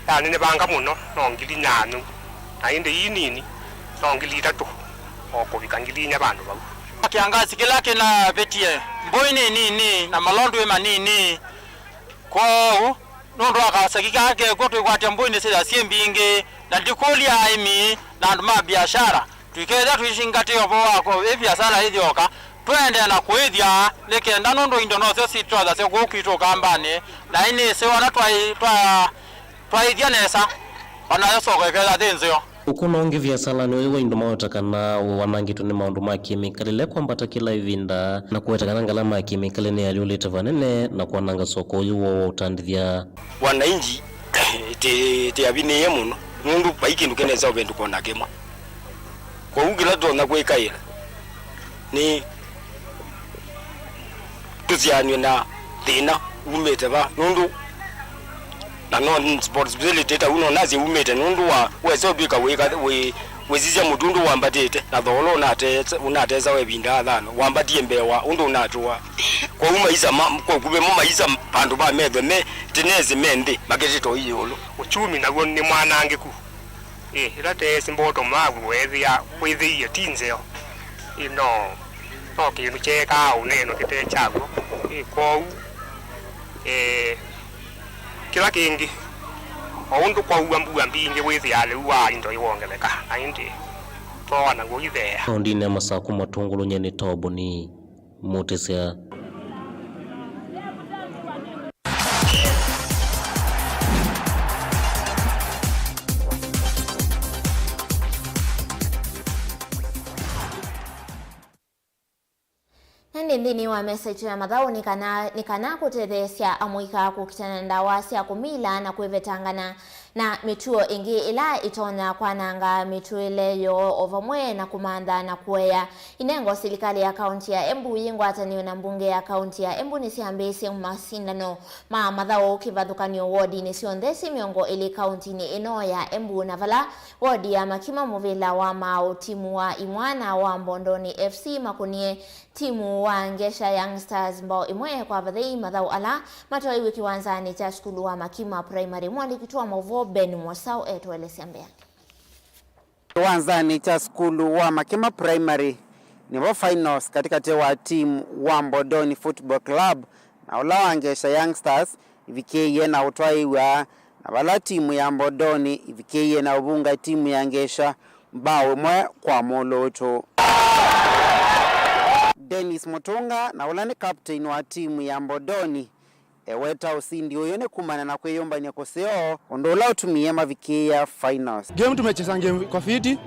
yanenevanga mũno no ngili nyanya, na ĩndĩ ii nini no ngili itatũ o kũvika ngili inya vandũ vau. Kĩangazi kĩla kĩnavĩtie, mbũi nĩ nini na malondu nĩ manini, kwoou nũndũ wa kaseki kaa kekw'o twĩkwatya mbũi nĩsyĩthĩwa syĩ mbingĩ, na ndikũlya aĩmi na andũ ma biashara tũikethĩa tũisingatĩe ũvoo wa kũ-, ĩ biasala ĩthyoka, tũendee na kũĩthya nĩ kenda nũndũ indo nosyo sitwasasya kũu kwitũ Ũkambanĩ, na ĩnĩsĩ ona twaĩ-, twa-, twaĩthya nesa, onayo soko ĩkethĩa yĩ nzeo. Ũkũno ũngĩ viasalanĩ ũyũ wa indo maweta kana wanangĩtwe nĩ maũndũ ma kĩmĩkalĩle kwambata kĩla ĩvinda, na kũweta kana ngalama ya kĩmĩkalĩle nĩyalyũlĩte vanene na kwananga soko ũyũ woo wa ũtandĩthya. Wananchi tĩ-, tĩavinĩĩe mũno, nũndũ vai kĩndũ kĩnesa ũvĩndũka ona kĩmwe. Kwoou kĩla tũtonya kwĩkaĩla nĩ tũsyaanw'e na thĩna umĩte va, nũndũ na no responsibility ta u no nasye umĩte nũndũ wa wesa ũtw'ĩka wĩka-, wĩ-, wĩsisya mũtu ũndũ wambatĩte, na thooa ũla ũnatesa, ũnatesawa ĩvinda ya thano wambatie mbee wa ũndũ ũnatũaa. Kwoou maisa ma, kwa ũkuvĩ mo maisa vandũ va metho me tĩnesi me nthĩ makĩtĩte o ĩũlũ. Uchumi naw'o nĩ mwanangĩku. Ĩ, ĩla teesi mboto mavu weethĩa kwĩthĩie ti nzeo, ĩ, no, no kĩndũ kyeekaa ũneenwa kĩte kyaw'o. Ĩ, kwoou, ĩ, kĩla kĩngĩ, o ũndũ kwaua mbua mbingĩ wĩthĩaa lĩu wa indo iwongeleka, na ĩndĩ thooa naw'o ũitheea. Kaũndĩnĩ ya Masakũ, Matũngũlũ, nyie nĩ Toboni Mũtĩsya. Na nĩ nthĩnĩ wa mesa itũ ya mathaũ nĩ kana, nĩ kana kũtetheesya amũika kũkitana na ndawa sya kũmila na kwĩvetangana na mĩtuo ĩngĩ ĩla ĩtonya kwananga mĩtũĩle yoo, o vamwe na kũmantha na kũea inengo. Silikalĩ ya kaunti ya Embu yĩ ngwatanĩo na mbunge ya kaunti ya Embu nĩsyambĩĩsye masindano ma mathaũ kĩvathũkany'o wodinĩ syonthe syĩ mĩongo ĩlĩ kauntinĩ ĩno ya Embu, na vala wodi ya Makima, mũvĩla wa Maũ, timu wa Imwana wa Mbondoni F C makũnie timu wa Ngesha Young Stars mbao ĩmwe kwa vathei, mathaũ ala matwaiwe kĩwanzanĩ kya sukulu wa Makima Primary. Mwandĩki witũ wa maũvoo Ben Mwasau etũelesya mbee. Kĩwanzanĩ kya sukulu wa Makima Primary nĩvo finals katĩkatĩ wa timu wa Mbondoni Football Club na ũla wa Ngesha Young Stars ivikĩĩie na ũtwaĩw'a, na vala timu ya Mbondoni ivikĩĩie na ũvunga timu ya Ngesha mbao ĩmwe kwa mũlũũtũ. Dennis Mũtũnga, na ũla nĩ captain wa timu ya Mbondoni, eweta ũsindi ũyũ nĩ kumana na kwĩyũmbany'a kũseo, ũndũ ũla ũtumie mavikĩĩa finals. Game tumecheza game kwa fiti,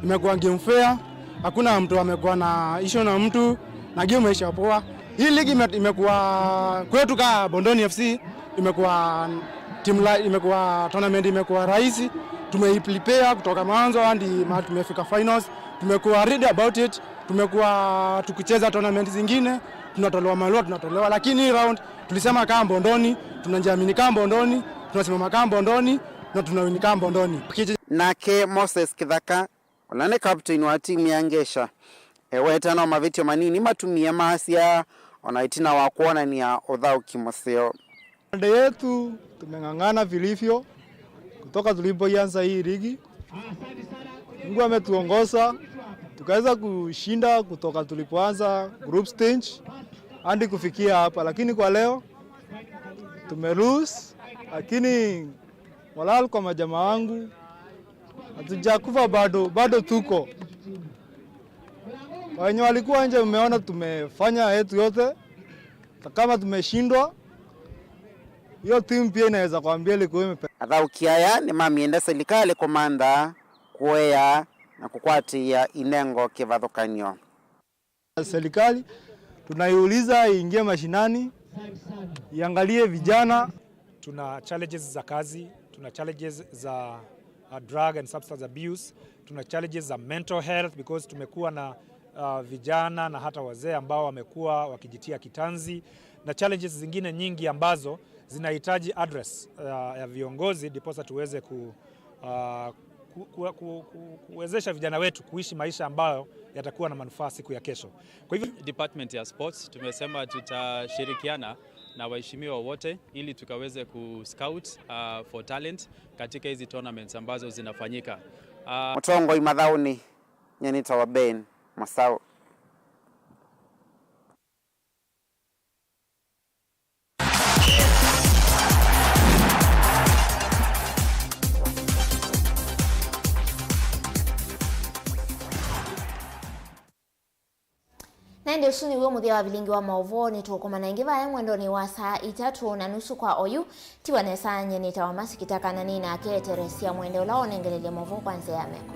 imekuwa game fair, hakuna mtu amekuwa na issue na mtu, na game imeisha poa. Hii ligi ime-, imekuwa kwetu ka Mbondoni F C, imekuwa timu la, imekuwa tournament imekuwa rahisi, tumeiprepare kutoka mwanzo hadi mahali tumefika finals, tumekuwa ready about it. Tumekuwa tukicheza tournament zingine, tunatolewa malua, tunatolewa, lakini hii round tulisema kama Mbondoni, tunajiamini kama Mbondoni, tunasimama kama Mbondoni, na tunawini kama Mbondoni. Nake Moses Kithaka, ũla nĩ captain wa timu ya Ngesha, Eweta no mavĩtyo manini matumie maasya, o na ĩtina wa kwonany'a ũthaũki mũseo. Pande yetu tumeng'ang'ana vilivyo kutoka tulipoianza hii ligi. Mungu ametuongoza, tukaweza kushinda kutoka tulipoanza group stage hadi kufikia hapa, lakini kwa leo tume lose, lakini moral kwa majamaa wangu, hatujakufa bado, bado tuko. Kwa wenye walikuwa nje, mmeona tumefanya yetu yote, hata kama tumeshindwa, hiyo timu pia inaweza kuambia ilikuwa imepe- Athaũki aya nĩmamĩenda silikalĩ kũmantha, kũea na kũkwatĩĩa inengo kĩvathũkany'o. Serikali tunaiuliza iingie mashinani, iangalie vijana. Tuna challenges za kazi, tuna challenges za, uh, drug and substance abuse, tuna challenges za mental health because tumekuwa na, uh, vijana na hata wazee ambao wamekuwa wakijitia kitanzi na challenges zingine nyingi ambazo zinahitaji address, uh, ya viongozi ndiposa tuweze ku, uh, ku, ku, ku, ku, kuwezesha vijana wetu kuishi maisha ambayo yatakuwa na manufaa siku ya kesho. Kwa hivyo department ya sports tumesema tutashirikiana na waheshimiwa wote ili tukaweze ku scout, uh, for talent katika hizi tournaments ambazo zinafanyika. Uh, Mũtongoi mathaũnĩ, nyie nĩtawa Ben Masaũ. Na ĩndĩ ũsu nĩw'o mũthya wa vilingi wa maũvoo. Nĩtũũkomana ĩngĩ vaya mwendonĩ wa saa itatũ na nusu kwa oyu. Tiwa nesa, nyie nĩtawa Masikita kana nĩ nake eteresya mwende ũla wonengelelye maũvoo kwa nzĩa ya meko.